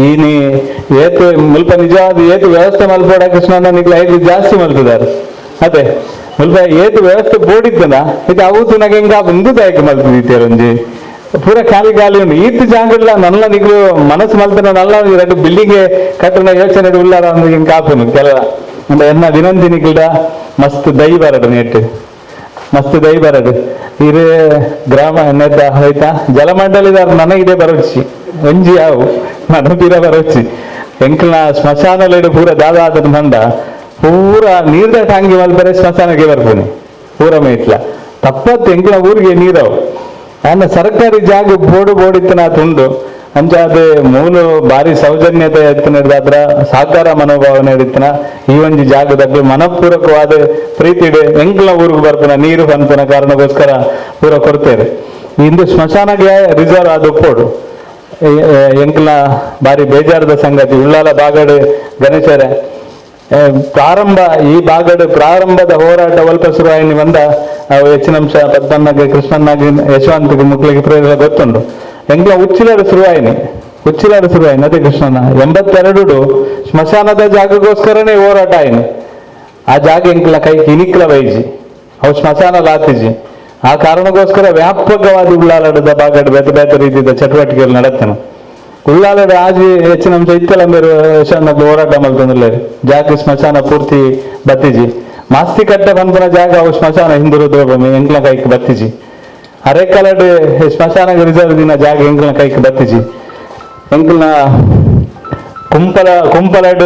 ಈನಿ ಏತು ಮುಲ್ಪ ನಿಜವಾದ ಏತು ವ್ಯವಸ್ಥೆ ಮಲ್ಪೋಡ ಕೃಷ್ಣನ ನಿಗ್ಲ ಐದು ಜಾಸ್ತಿ ಮಲ್ತಿದ್ದಾರೆ. ಅದೇ ಮುಲ್ಪ ಏತು ವ್ಯವಸ್ಥೆ ಬೋಡಿತ್ತನ ಇದು ಅವು ತುನಗೆ ಹಿಂಗ ಒಂದು ದಾಯಕ ಮಲ್ತಿದ್ದೀರ ಒಂಜಿ ಪೂರ ಖಾಲಿ ಖಾಲಿ ಉಂಡು ಈತ್ ಜಾಂಗಡ್ಲ ನಲ್ಲ ನಿಗ್ಲು ಮನಸ್ಸು ಮಲ್ತನ ನಲ್ಲ ಎರಡು ಬಿಲ್ಡಿಂಗ್ ಕಟ್ಟನ ಯೋಚನೆ ಉಳ್ಳಾರ ಹಿಂಗ ಕಾಪುನು ಕೆಲ ಅಂದ್ರೆ ಎನ್ನ ವಿನಂತಿ ನಿಗ್ಲ ಮಸ್ತ್ ದೈ ಬರಡು ನೆಟ್ ಮಸ್ತ್ ದೈ ಬರಡು ಇರೇ ಗ್ರಾಮ ಎನ್ನದ ಆಯ್ತಾ ಜಲಮಂಡಲಿದಾರ ನನಗಿದೆ ಬರೋಚಿ ಒಂಜಿ ಯಾವು ನಾನು ತೀರ ಬರೋಚಿ ಎಂಕ್ಲ ಸ್ಮಶಾನಲೇಡು ಪೂರ ದಾದಾದ ಮಂದ ಪೂರ ನೀರ್ದ ಟಾಂಗಿ ಮಲ್ಪರೆ ಸ್ಮಶಾನಕ್ಕೆ ಬರ್ಪುನಿ ಪೂರ ಮೇಟ್ಲ ತಪ್ಪತ್ತು ಎಂಕ್ಲ ಊರಿಗೆ ನೀರವು ಆಂಡ ಸರ್ಕಾರಿ ಜಾಗ ಬೋಡು ಬೋಡಿತ್ತನ ತುಂಡು ಅಂಚಾದ ಮೂಲ ಬಾರಿ ಸೌಜನ್ಯತೆ ಎತ್ತಿನದಾದ್ರ ಸಹಕಾರ ಮನೋಭಾವನೆ ಇತ್ತನ ಈ ಒಂಜಿ ಜಾಗದಾಗ ಮನಪೂರ್ವಕವಾದ ಪ್ರೀತಿಡೆ ಎಂಕ್ಲ ಊರಿಗೆ ಬರ್ಪುನ ನೀರು ಪನ್ಪುನ ಕಾರಣಕ್ಕೋಸ್ಕರ ಪೂರ ಕೊಡ್ತೇವೆ. ಇಂದು ಸ್ಮಶಾನಗೆ ರಿಸರ್ವ್ ಆದ ಒಪ್ಪೋಡು ಎಂಕ್ಲ ಬಾರಿ ಬೇಜಾರದ ಸಂಗತಿ. ಉಳ್ಳಾಲ ಬಾಗಡು ಗಣೇಶರೇ ಪ್ರಾರಂಭ ಈ ಭಾಗದ ಪ್ರಾರಂಭದ ಹೋರಾಟ ಒಲ್ಪ ಶುರುವಾಯಿನಿ ಬಂದ ಹೆಚ್ಚಿನಂಶ ಪದ್ಮನಾಗಿ ಕೃಷ್ಣನಾಗಿ ಯಶವಂತಗೆ ಮುಕ್ಳಿಗೆ ಪ್ರೇರಣ ಗೊತ್ತುಂಟು. ಎಂಕ್ಲ ಉಚ್ಚಿಲಾಡು ಶುರುವಾಯಿನಿ ಉಚ್ಚಿಲಾಡು ಶುರುವಾಯಿನಿ ಅದೇ ಕೃಷ್ಣನ 82 ಸ್ಮಶಾನದ ಜಾಗಕ್ಕೋಸ್ಕರನೇ ಹೋರಾಟ ಆಯ್ನಿ. ಆ ಜಾಗ ಎಂಕ್ಲ ಕೈ ಇನಿಕ್ಲ ಬೈಜಿ ಅವು ಸ್ಮಶಾನ ಲಾತಿಜಿ. ಆ ಕಾರಣಕ್ಕೋಸ್ಕರ ವ್ಯಾಪಕವಾದ ಉಳ್ಳಾಲದ ಭಾಗದ ಬೇತೆ ಬೇತೆ ರೀತಿಯ ಚಟುವಟಿಕೆಗಳು ನಡೆತನು. ಉಳ್ಳಾಲದ ಆಜಿ ಹೆಚ್ಚಿನ ಅಂಶ ಇತ್ತಲ ಮೇರು ಯಶವಂತ ಹೋರಾಟ ಮಲ್ತಂದ್ರೆ ಜಾಗ ಸ್ಮಶಾನ ಪೂರ್ತಿ ಬತ್ತಿಜಿ. ಮಾಸ್ತಿ ಕಟ್ಟೆ ಪನ್ಪುನ ಜಾಗ ಅವು ಸ್ಮಶಾನ ಹಿಂದುರುದ್ರ ಎಂಕ್ಲ ಕೈಕ್ ಬತ್ತಿಜಿ. ಅರೆಕಲಡ್ ಸ್ಮಶಾನ ರಿಸರ್ವ್ ದಿನ ಜಾಗ ಎಂಕ್ಲ ಕೈಕ್ ಬತ್ತಿಜಿ. ಎಂಕ್ಲ ಕುಂಪಲ ಕುಂಪಲಡ್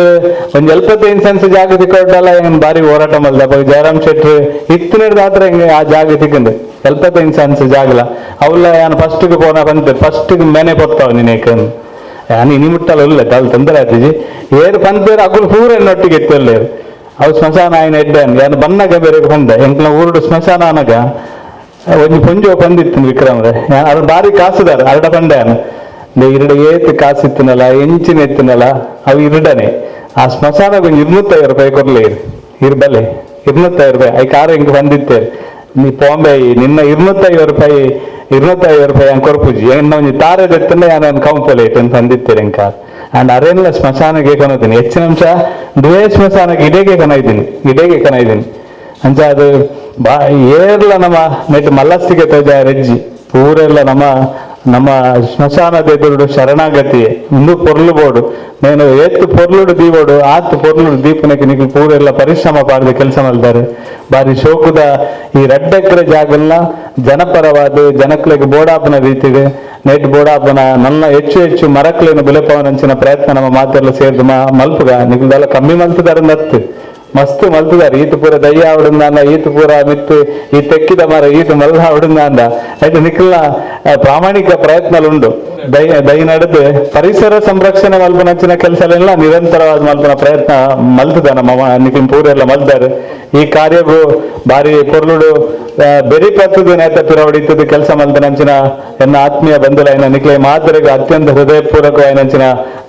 ಒಂದ್ 75 ಸೆನ್ಸ್ ಜಾಗ ತಿಕ್ಕೊಟ್ಟಲ್ಲ ಹೆಂಗ್ ಬಾರಿ ಹೋರಾಟ ಮಲ್ದ ಜಯರಾಮ್ ಶೆಟ್ಟಿ ಇತ್ತಿನಡ್ದು ಆತ್ರ ಹೆಂಗೆ ಆ ಜಾಗ ತಿಕ್ಕಂದೆ 75 ಸೆನ್ಸ್ ಜಾಗಲ ಅವಲ್ಲ ಯಾನ್ ಫಸ್ಟ್ಗೆ ಪೋನ ಬಂತೆ ಫಸ್ಟ್ಗೆ ಮೇನೆ ಪೊತ್ತಾವ ನೀನೇಕ ಯಾನ್ ಇನಿ ಮುಟ್ಟಲ್ಲ ಉಲ್ಲ ತಲ್ ತೊಂದರೆ ಆತಿಜಿ ಏರು ಪಂತೇರು ಅಗುಲು ಪೂರ ಎನ್ನೊಟ್ಟಿಗೆ ಎತ್ತಲ್ಲೇರು ಅವು ಸ್ಮಶಾನ ಆಯ್ನ ಎಡ್ಡೆ ಯಾನ್ ಬನ್ನಗ ಬೇರೆ ಬಂದೆ ಎಂಕ್ಲ ಊರುಡು ಸ್ಮಶಾನ ಅನಗ ಒಂಜಿ ಪೊಂಜೋ ಬಂದಿತ್ತು ವಿಕ್ರಮ್ರೆ ಅದು ಬಾರಿ ಕಾಸುದಾರ ಅರಡ ಬಂಡೆ ಇರಡ ಏತ್ ಕಾಸಿತ್ತಿನಲ್ಲ ಎಂಚಿನ ಎತ್ತಿನಲ್ಲ ಅವು ಇರಡನೆ ಆ ಸ್ಮಶಾನ ಒಂಜಿ 250 ರೂಪಾಯಿ ಕೊರ್ಲಿ ಇರ್ಬಲೆ 250 ರೂಪಾಯಿ I car ಹೆಂಗ್ ಬಂದಿತ್ತೆ ನೀ ಬಾಂಬೆ ನಿನ್ನ 250 ರೂಪಾಯಿ 250 ರೂಪಾಯಿ ಹಂಗೆ ಕೊರ್ಪುಜಿ ಎನ್ನ ಒಂಜಿ ತಾರೆ ಎತ್ತಂಡೆ ಯಾನ ಕಂಪಲೇಟ್ ಅಂತ ಬಂದಿತ್ತೇನೆ ಹೆಂಗ್ ಕಾರ್ ಅಂಡ್ ಅರೇನ್ಲ ಸ್ಮಶಾನಕ್ಕೆ ಕೊನತೀನಿ ಹೆಚ್ಚಿನ ಅಂಶ ದ್ವೇ ಸ್ಮಶಾನಕ್ಕೆ ಇಡೇಗೆ ಕನ ಇಡೇಗೆ ಕನ ಇದ್ದೀನಿ ಅಂಚ ಅದು ಬಾ ಏರ್ಲ ನಮ್ಮ ನೆಟ್ ಮಲ್ಲಸ್ತಿಗೆ ತೋಜ ರೆಜ್ಜಿ ಪೂರೆಲ್ಲ ನಮ್ಮ ನಮ್ಮ ಸ್ಮಶಾನದ ಎದುರುಡು ಶರಣಾಗತಿ ಇಂದು ಪೊರ್ಲು ಬೋಡು నేను ಏತ್ತು ಪೊರ್ಲುಡು ದೀವೋಡು ಆತ್ ಪೊರ್ಲುಡು ದೀಪನಕ್ಕೆ ನಿಖಿಲ್ ಪೂರೆಲ್ಲ ಪರಿಶ್ರಮ ಪಾಡದ ಕೆಲಸ ಮಾಡ್ತಾರೆ. ಬಾರಿ ಶೋಕದ ಈ ರಡ್ಡಕ್ರೆ ಜಾಗಲ್ನ ಜನಪರವಾದ ಜನಕ್ಲೆಗ್ ಬೋಡಾಪನ ರೀತಿಗೆ ನೆಟ್ ಬೋಡಾಪನ ನನ್ನ ಹೆಚ್ಚು ಹೆಚ್ಚು ಮರಕ್ಲೇನು ಬುಲೆಪವನಂಚಿನ ಪ್ರಯತ್ನ ನಮ್ಮ ಮಾತೆಲ್ಲ ಸೇರಿದು ಮಲ್ಪುಗ ನಿಖಿಲ್ದೆಲ್ಲ ಕಮ್ಮಿ ಮಲ್ತದಾರ ನತ್ತು ಮಸ್ತ್ ಮಲ್ತದಾರ ಈತ ಪೂರ ದಯ್ಯ ಅವಡುಂದ ಈತ ಪೂರ ಮಿತ್ತು ಈ ತೆಕ್ಕಿದ ಮರ ಈತ ಮಲ್ಲ ಅವಡುಂದ ಅಂದ ಆಯ್ತು ನಿಖಿಲ್ನ ಪ್ರಾಮಾಣಿಕ ಪ್ರಯತ್ನಲುಂಡು ದೈ ದೈ ನಡೆದು ಪರಿಸರ ಸಂರಕ್ಷಣೆ ಮಲ್ಪನಂಚಿನ ಕೆಲಸಲೆಲ್ಲ ನಿರಂತರವಾದ ಮಲ್ಪನ ಪ್ರಯತ್ನ ಮಲ್ತದ ನಮ್ಮ ನಿಖಿಲ್ ಪೂರ ಎಲ್ಲ ಮಲ್ತಾರೆ. ಈ ಕಾರ್ಯಗೂ ಬಾರಿ ಪೊರ್ಲುಡು ಬೆರಿ ಪತ್ತದ ನೇತ ಪಿರವಡಿತದ ಕೆಲಸ ಮಲ್ತನಂಚಿನ ಎನ್ನ ಆತ್ಮೀಯ ಬಂಧುಲೈನ ನಿಖಿಲ ಮಾದರಿಗೆ ಅತ್ಯಂತ ಹೃದಯಪೂರ್ವಕವಾಯಿನಂಚಿನ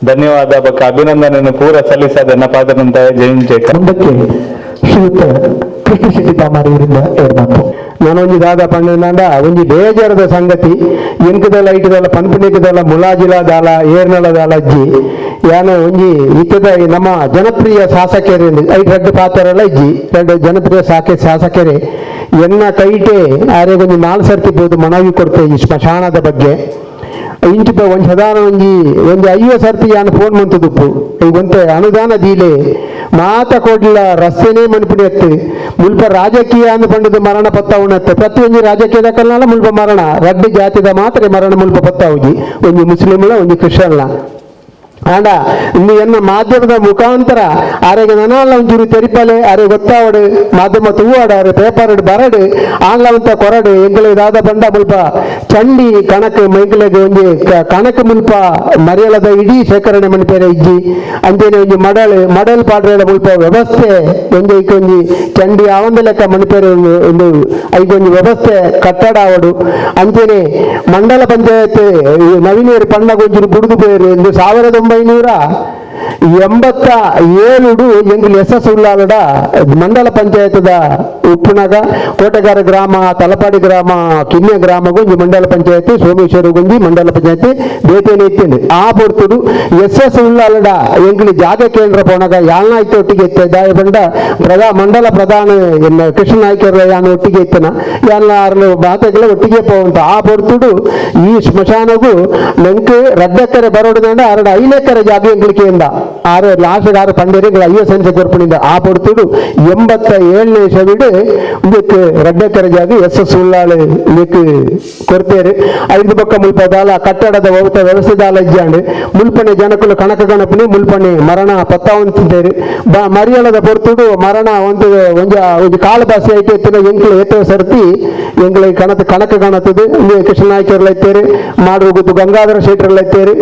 ಧನ್ಯವಾದ ಬಕ್ಕ ಅಭಿನಂದನೆಯನ್ನು ಪೂರ ಸಲ್ಲಿಸದ ಎನ್ನ ಪಾದನಂತ ಜೈನ್ ಜೇಕ. ಮುಂದಕ್ಕೆ ಶ್ರೀಯುತ ಕೃಷ್ಣ ಶೆಟ್ಟಿ ತಾಮಾರಿ ಇವರಿಂದ ಎರಡು ಮಾತು. ನಾನೊಂಜಿ ದಾದ ಪಂಡ ಒಂಜಿ ಬೇಜಾರದ ಸಂಗತಿ ಎಂಕದಲ್ಲ ಐಟದಲ್ಲ ಪನ್ಪುಣಿಕದಲ್ಲ ಮುಲಾಜಿಲ ದಾಲ ಏರ್ನಲ ದಾಲ ಅಜ್ಜಿ ಯಾನ ಒಂಜಿ ಇತ್ತದ ನಮ್ಮ ಜನಪ್ರಿಯ ಶಾಸಕರೇ ಐಟ್ ರಡ್ಡು ಪಾತ್ರಲ್ಲ ಇಜ್ಜಿ ಎರಡು ಜನಪ್ರಿಯ ಶಾಸಕರೇ ಎನ್ನ ಕೈಟೆ ಆರೆ ಒಂಜಿ 4 ಸರ್ತಿ ಪೋದು ಮನವಿ ಕೊಡ್ತೇ ಈ ಸ್ಮಶಾನದ ಬಗ್ಗೆ ಇಂಚಿಪ ಒಂಜಿ ಸಾಧಾರಣ ಒಂಜಿ ಒಂಜಿ 50 ಸರ್ತಿ ಯಾನ್ ಫೋನ್ ಮಂತುದುಪ್ಪು ಒಂತೆ ಅನುದಾನ ದೀಲೆ ಮಾತ ಕೊಡ್ಲ ರಸ್ತೆನೇ ಮನ್ಪುಡಿ ಅತ್ತೆ ಮುಲ್ಪ ರಾಜಕೀಯ ಅಂದ್ ಪಂಡದು ಮರಣ ಪತ್ತಾವುನತ್ತೆ ಪ್ರತಿಯೊಂಜಿ ರಾಜಕೀಯದ ಕಲ್ನಾಲ ಮುಲ್ಪ ಮರಣ ರಡ್ಡು ಜಾತಿದ ಮಾತ್ರ ಮರಣ ಮುಲ್ಪ ಪತ್ತಾವುಜಿ ಒಂಜಿ ಮುಸ್ಲಿಮ್ಲ ಒಂಜಿ ಕ್ರಿಶ್ಚಿಯನ್ಲ ಆಂಡ ಇನ್ನು ಎನ್ನ ಮಾಧ್ಯಮದ ಮುಖಾಂತರ ಆರೆಗೆ ನನಲ್ಲ ಒಂಚೂರು ತೆರಿಪಲೆ ಆರೆ ಗೊತ್ತಾವಡು ಮಾಧ್ಯಮ ತೂವಾಡು ಆರೆ ಪೇಪರ್ ಬರಡು ಆಂಗ್ಲವಂತ ಕೊರಡು ಎಂಕಲೆ ದಾದ ಬಂಡ ಮುಲ್ಪ ಚಂಡಿ ಕಣಕ್ ಮೈಕಲೆಗ್ ಒಂಜಿ ಕಣಕ್ ಮುಲ್ಪ ಮರಿಯಲದ ಇಡೀ ಶೇಖರಣೆ ಮನ್ಪೇರೆ ಇಜ್ಜಿ ಅಂಚೆನೆ ಒಂಜಿ ಮಡಲ್ ಮಡಲ್ ಪಾಡ್ರೆ ಮುಲ್ಪ ವ್ಯವಸ್ಥೆ ಒಂಜಿ ಒಂಜಿ ಚಂಡಿ ಆವಂದ ಲೆಕ್ಕ ಮನ್ಪೇರೆ ಒಂದು ಐಕೊಂಜಿ ವ್ಯವಸ್ಥೆ ಕಟ್ಟಡ ಆವಡು ಅಂಚೆನೆ ಮಂಡಲ ಪಂಚಾಯತ್ ನವೀನೇರು ಪಂಡ ಒಂಚೂರು ಬುಡುದು ಪೇರು ಒಂದು 1987 ಎಂಕುಲು ಎಸ್ ಎಸ್ ಉಳ್ಳಾಲಡ ಮಂಡಲ ಪಂಚಾಯತ್ದ ಉಪ್ಪುನಗ ಕೋಟೆಗಾರ ಗ್ರಾಮ ತಲಪಾಡಿ ಗ್ರಾಮ ಕಿನ್ಯ ಗ್ರಾಮ ಒಂಜಿ ಮಂಡಲ ಪಂಚಾಯತ್ ಸೋಮೇಶ್ವರ ಒಂಜಿ ಮಂಡಲ ಪಂಚಾಯತ್ ಬೇತೇನೆ ಇತ್ತೇನೆ ಆ ಪೊರ್ತುಡು ಎಸ್ ಎಸ್ ಉಳ್ಳಾಲಡ ಎಂಕುಲು ಜಾಗ ಕೇಂದ್ರ ಪೋನಗ ಯಾಳ್ನಾಯ್ತು ಒಟ್ಟಿಗೆ ಇತ್ತೆ ದಾಯ ಬಂಡ ಮಂಡಲ ಪ್ರಧಾನ ಕೃಷ್ಣ ನಾಯ್ಕರ ಯಾನ್ ಒಟ್ಟಿಗೆ ಇತ್ತನ ಯಾನ್ ಆರ್ಲು ಬಾತೆಗಳ ಒಟ್ಟಿಗೆ ಪೋವಂತ ಆ ಪೊರ್ತುಡು ಈ ಸ್ಮಶಾನಗು ನಂಗೆ ರದ್ದಕ್ಕರೆ ಬರೋಡು 5 ರಡ್ಡೆಕ್ಕರ ಜಾಗ ಎಂಗ್ಲಿಕೆಯಿಂದ ಆರು ಲಾಸ್ಟ್ ಆರು ಪಂಡೇರಿ 5 ಸೆನ್ಸ್ ಕೊರ್ಪಣಿಂದ ಆ ಪೊರ್ತುಡು 87ನೇ ಇಸವಿಡು ಇದಕ್ಕೆ ರಡ್ಡೆಕ್ಕರ ಜಾಗ ಎಸ್ ಎಸ್ ಉಳ್ಳಾಳು ಇದಕ್ಕೆ ಕೊರ್ಪೇರು. ಐದು ಪಕ್ಕ ಮುಲ್ಪದಾಲ ಕಟ್ಟಡದ ವ್ಯವಸ್ಥೆದಾಲ ಇಜ್ಜಾಂಡು ಮುಲ್ಪನೆ ಜನಕುಲು ಕಣಕ ಗಣಪನೆ ಮುಲ್ಪನೆ ಮರಣ ಪತ್ತಾವಂತಿದ್ದೇರು ಮರಿಯಳದ ಪೊರ್ತುಡು ಮರಣ ಒಂದು ಒಂಜ ಒಂಜಿ ಕಾಲು ಬಾಸಿ ಐತೆ ಎತ್ತಿನ ಎಂಕ್ಲು ಏತೋ ಸರ್ತಿ ಎಂಕ್ಲೆ ಕಣತ ಕಣಕ ಗಣತದು ಕೃಷ್ಣನಾಯ್ಕರ್ಲ ಇತ್ತೇರು ಮಾಡುವ ಗೊತ್ತು ಗಂಗಾಧರ ಶೆಟ್ಟರ್ಲ ಇತ್ತೇರು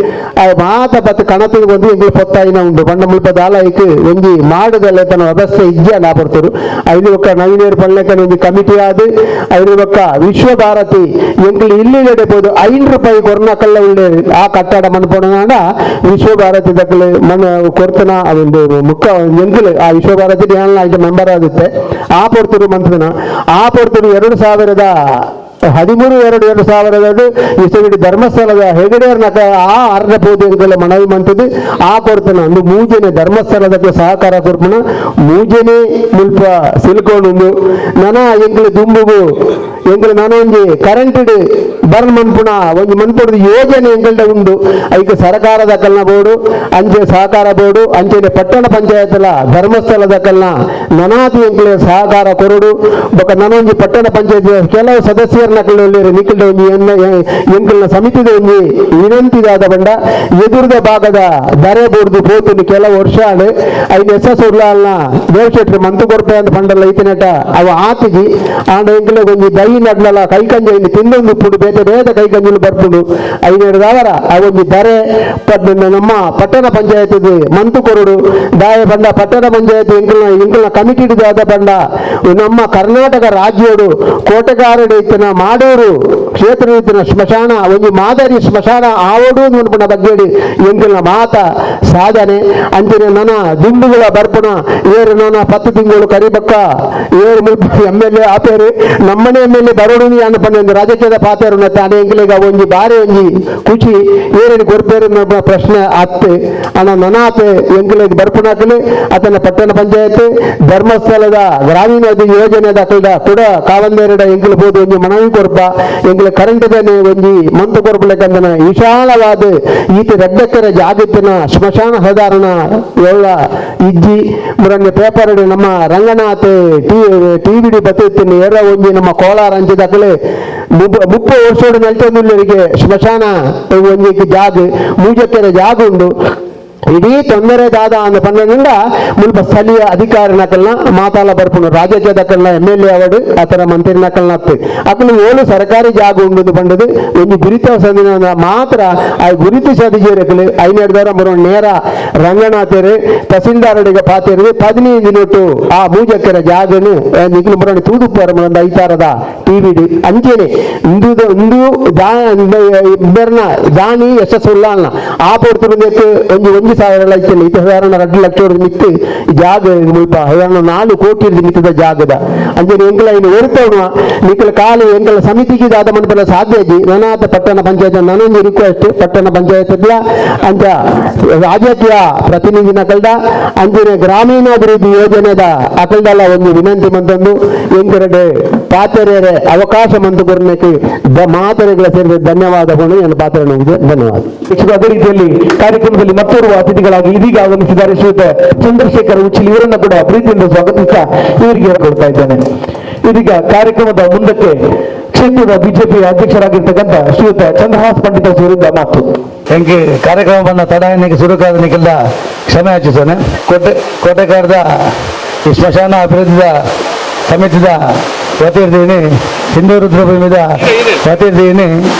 ಆ ಮಾತ ಪತ್ತು ಕಣತದ ಒಂದು ಎಂಕ್ಲು ಪೊತ್ತಾಯಿನ ಉಂಡು ಬಣ್ಣ ಮುಲ್ಪ ದಾಲ ಐಕ್ ಒಂಜಿ ಮಾಡದಲ್ಲ ತನ್ನ ವ್ಯವಸ್ಥೆ ಇಜ್ಜಾಂಡ ಆ ಪೊರ್ತುಡು. ಐದು ಬೊಕ್ಕ ನವೀನೇರು ಪಳ್ಳೆಕನ ಒಂಜಿ ಕಮಿಟಿ ಆದ್ ಐದು ಬೊಕ್ಕ ವಿಶ್ವಭಾರತಿ ಎಂಕ್ಲು ಇಲ್ಲಿ ಪೋದು 5 ರೂಪಾಯಿ ಕೊರ್ನಕಲ್ಲ ಉಳ್ಳೇರು ಆ ಕಟ್ಟಡ ಮನ್ಪೊಡನಾಡ ವಿಶ್ವಭಾರತಿ ದಕ್ಕಲು ಮನ ಕೊರ್ತನ ಅದೊಂದು ಮುಖ ಎಂಕ್ಲು ಆ ವಿಶ್ವಭಾರತಿ ಐದು ಮೆಂಬರ್ ಆಗುತ್ತೆ ಆ ಪೊರ್ತುಡು ಮಂತ್ರನ ಆ ಪೊರ್ತುಡು 2013 2 2002 ಇಸವಿಡು ಧರ್ಮಸ್ಥಳದ ಹೆಗಡೆಯರ್ನ ಆ ಅರ್ಧ ಪೂಜೆ ಮನವಿ ಮಂತದ್ದು ಆ ಕೊರ್ತನ ಒಂದು ಮೂಜನೆ ಧರ್ಮಸ್ಥಳದ ಸಹಕಾರ ಕೊರ್ಪುನ ಮೂಜನೆ ಮುಲ್ಪ ಸಿಲ್ಕೊಂಡು ನನ ಎಂಕ್ಲು ದುಂಬುಗು ಎಂಕ್ಲು ನಾನೊಂಜಿ ಕರೆಂಟ್ ಬರ್ನ್ ಮನ್ಪುನ ಒಂಜಿ ಮನ್ಪುಡದ ಯೋಜನೆ ಎಂಕಲ್ಡ ಉಂಡು. ಐಕ್ ಸರಕಾರದ ಕಲ್ನ ಬೋರ್ಡು ಅಂಚೆ ಸಹಕಾರ ಬೋರ್ಡು ಅಂಚೆನೆ ಪಟ್ಟಣ ಪಂಚಾಯತ್ಲ ಧರ್ಮಸ್ಥಳದ ಕಲ್ನ ನನಾತಿ ಎಂಕ್ಲೆ ಸಹಕಾರ ಕೊರಡು ಬೊಕ ನನೊಂಜಿ ಪಟ್ಟಣ ಪಂಚಾಯತ್ ಕೆಲವು ಸದಸ್ಯರನ್ನ ನಿಖಿಲ್ಡ ಒಂಜಿ ಎಂಕಲ್ನ ಸಮಿತಿದ ಒಂಜಿ ವಿನಂತಿದಾದ ಬಂಡ ಎದುರುದ ಭಾಗದ ದರೆ ಬೋರ್ದು ಪೋತುಂಡು ಕೆಲವು ವರ್ಷ ಐದು ಎಸ್ ಎಸ್ ಉರ್ಲಾಲ್ನ ದೇವಶೆಟ್ರು ಮಂತು ಕೊರ್ಪೆ ಅಂತ ಪಂಡಲ್ಲ ಐತಿನಟ ಅವ ಆತಿಜಿ ಆಂಡ ಎಂಕಲೆ ಒಂಜಿ ದೈ ನಡ್ಲಲ ಕೈಕಂಜ ಇಲ್ಲಿ ತಿಂದೊಂದು ಪುಡು ಬೇತೆ ಬೇತೆ ಕೈಕಂಜಲು ಬರ್ಪುಂಡು ಐನೇಳು ಆ ಒಂಜಿ ದರೆ ನಮ್ಮ ಪಟ್ಟಣ ಪಂಚಾಯತ್ ಮಂತು ಕೊರಡು ದಾಯ ಬಂಡ ಪಟ್ಟಣ ಪಂಚಾಯತ್ ಎಂಕಲ್ನ ಎಂಕಲ್ನ ಕಮಿಟಿ ದಾದ ಬಂಡ ನಮ್ಮ ಕರ್ನಾಟಕ ರಾಜ್ಯೋಡು ಕೋಟೆಗಾರಡು ಇತ್ತಿನ ಮಾಡೂರು ಕ್ಷೇತ್ರ ಇತ್ತಿನ ಸ್ಮಶಾನ ಒಂಜಿ ಮಾದರಿ ಸ್ಮಶಾನ ಆವಡು ಮನ್ಪುನ ಬಗ್ಗೆ ಎಂಕಲ್ನ ಮಾತ ಸಾಧನೆ ಅಂಚನೆ ನನ್ನ ದುಂಬುಗಳ ಬರ್ಪುಣ ಏರು ನನ್ನ 10 ತಿಂಗಳು ಕರಿಬಕ್ಕ ಏರು ಮುಲ್ಪ M L A ಆಪೇರು ನಮ್ಮನೆ M L A ಬರೋಡು ಅನ್ಪಂಡು ರಾಜಕೀಯದ ಪಾತೇರು ತಾನೆ ಎಂಕಲಿಗ ಒಂಜಿ ಬಾರಿ ಒಂಜಿ ಖುಷಿ ಏರೇನು ಕೊರ್ಪೇರು ಪ್ರಶ್ನೆ ಅತ್ತೆ ಅಣ್ಣ ನನಾತೆ ಎಂಕಲಿಗೆ ಬರ್ಪುಣಾಕಲಿ ಆತನ ಪಟ್ಟಣ ಪಂಚಾಯತ್ ಧರ್ಮಸ್ಥಳದ ಗ್ರಾಮೀಣ ಯೋಜನೆ ದಾಖಲ್ದ ಕೂಡ ಕಾವಂದೇರಡ ಎಂಕಲು ಬೋದು ಒಂಜಿ ಮನವಿ ಕೊರ್ಪ ಎಂಕಲ ಕರೆಂಟ್ ದನೆ ಒಂಜಿ ಮಂತು ಕೊರ್ಪಲೆಕಂದನ ವಿಶಾಲವಾದ ಈತ ರಡ್ಡಕ್ಕರ ಜಾಗತ್ತಿನ ಸ್ಮಶಾನ ಸಾಧಾರಣ ಏಳ ಇಜ್ಜಿ ಮುರಣ್ಯ ಪೇಪರ್ ನಮ್ಮ ರಂಗನಾಥ್ ಟಿವಿಡಿ ಬತ್ತಿನ ಏರ ಒಂಜಿ ನಮ್ಮ ಕೋಲಾರ ಅಂಚಿದಾಕಲೆ 30 ವರ್ಷೋಡು ನಲ್ತೊಂದುಲ್ಲರಿಗೆ ಸ್ಮಶಾನ ಒಂಜಿ ಜಾಗ ಮೂಜಕ್ಕೆರೆ ಜಾಗ ಉಂಡು. ಇಡೀ ತೊಂದರೆ ದಾದ ಅಂದ ಪಂಡ ಮುಲ್ಪ ಸ್ಥಳೀಯ ಅಧಿಕಾರಿ ನಕಲ್ನ ಮಾತಾಲ ಬರ್ಪುಂಡು ರಾಜಕೀಯ ದಕ್ಕಲ್ನ M L A award ಆತರ ಮಂತ್ರಿ ನಕಲ್ನ ಅತ್ತು ಅಕಲು ಏಳು ಸರ್ಕಾರಿ ಜಾಗ ಉಂಡು ಪಂಡದು ಒಂಜಿ ಗುರಿತ ಸಂದಿನ ಮಾತ್ರ ಆ ಗುರಿತು ಸದಿಜೇರಕಲು ಐನೇಡ್ದವರ ಮುರ ನೇರ ರಂಗನಾಥರು ತಹಸೀಲ್ದಾರಡಿಗೆ ಪಾತೇರು 15 ನೋಟು ಆ ಮೂಜಕ್ಕರ ಜಾಗನು ನಿಖಲು ಮುರಣಿ ತೂದುಪ್ಪರ ಒಂದು ಐತಾರದ ಟಿವಿಡಿ ಅಂಚೆನೆ ಇಂದು ಇಂದು ಬೆರ್ನ ದಾನಿ ಯಶಸ್ಸುಲ್ಲಾಲ್ನ ಆ ಪೊರ್ತುಂದಕ್ಕೆ ಒಂಜಿ ಒಂಜಿ ಸಾವಿರ ಲಕ್ಷ ಇತ್ತು ಸಾಧಾರಣ 2 ಲಕ್ಷ ಮಿತ್ತು ಜಾಗ ಮುಲ್ಪ ಸಾಧಾರಣ 4 ಕೋಟಿ ಮಿತ್ತದ ಜಾಗದ ಅಂಚನೆ ಎಂಕಲ ಇನ್ನು ಒರ್ತವಣ ನಿಖಲ ಕಾಲು ಎಂಕಲ ಸಮಿತಿಗೆ ದಾದ ಮನ್ಪಲ ಸಾಧ್ಯ ಇಜ್ಜಿ ನನಾತ ಪಟ್ಟಣ ಪಂಚಾಯತ್ ನಾನೊಂದು ರಿಕ್ವೆಸ್ಟ್ ಪಟ್ಟಣ ಪಂಚಾಯತ್ ಅಂಚ ರಾಜಕೀಯ ಪ್ರತಿನಿಧಿನ ಕಲ್ದ ಅಂಚನೆ ಗ್ರಾಮೀಣಾಭಿವೃದ್ಧಿ ಯೋಜನೆದ ಅಕಲ್ದಲ್ಲ ಒಂದು ವಿನಂತಿ ಮಂತೊಂದು ಎಂಕರಡೆ ಪಾತ್ರೆಯರೆ ಅವಕಾಶ ಮಂತು ಕೊರ್ನಕ್ಕೆ ಮಾತರೆಗಳ ಸೇರಿದ ಧನ್ಯವಾದಗಳು ನನ್ನ ಪಾತ್ರ ಧನ್ಯವಾದ. ಅದೇ ರೀತಿಯಲ್ಲಿ ಕಾರ್ಯಕ್ರಮದಲ್ಲಿ ಮತ್ತೋರ್ವ ಅತಿಥಿಗಳಾಗಿ ಇದೀಗ ಆಗಮಿಸಿದ್ದಾರೆ ಶ್ರೀಯುತ ಚಂದ್ರಶೇಖರ್ ಉಚ್ಚಿಲ್ ಇವರನ್ನು ಕೂಡ ಪ್ರೀತಿಯಿಂದ ಸ್ವಾಗತಿಸ್ತಾ ಇವರಿಗೆ ಕೊಡ್ತಾ ಇದ್ದೇನೆ. ಇದೀಗ ಕಾರ್ಯಕ್ರಮದ ಮುಂದಕ್ಕೆ ಕ್ಷೇತ್ರದ ಬಿಜೆಪಿ ಅಧ್ಯಕ್ಷರಾಗಿರ್ತಕ್ಕಂಥ ಶ್ರೀಯುತ ಚಂದ್ರಹಾಸ್ ಪಂಡಿತ ಅವರಿಂದ ಮಾತು. ಎಂಕೆ ಕಾರ್ಯಕ್ರಮ ಬಂದ ತಡ ಸುರುಕಾದ ನಿಖಿಲ್ದ ಕ್ಷಮೆ ಯಾಚಿಸ್ತೇನೆ. ಕೋಟೆಕಾರದ ಈ ಸ್ಮಶಾನ ಅಭಿವೃದ್ಧಿದ ಸಮಿತಿದ ವತಿರ್ದೀನಿ ಹಿಂದೂ ರುದ್ರಭೂಮಿದ ವತಿರ್ದೀನಿ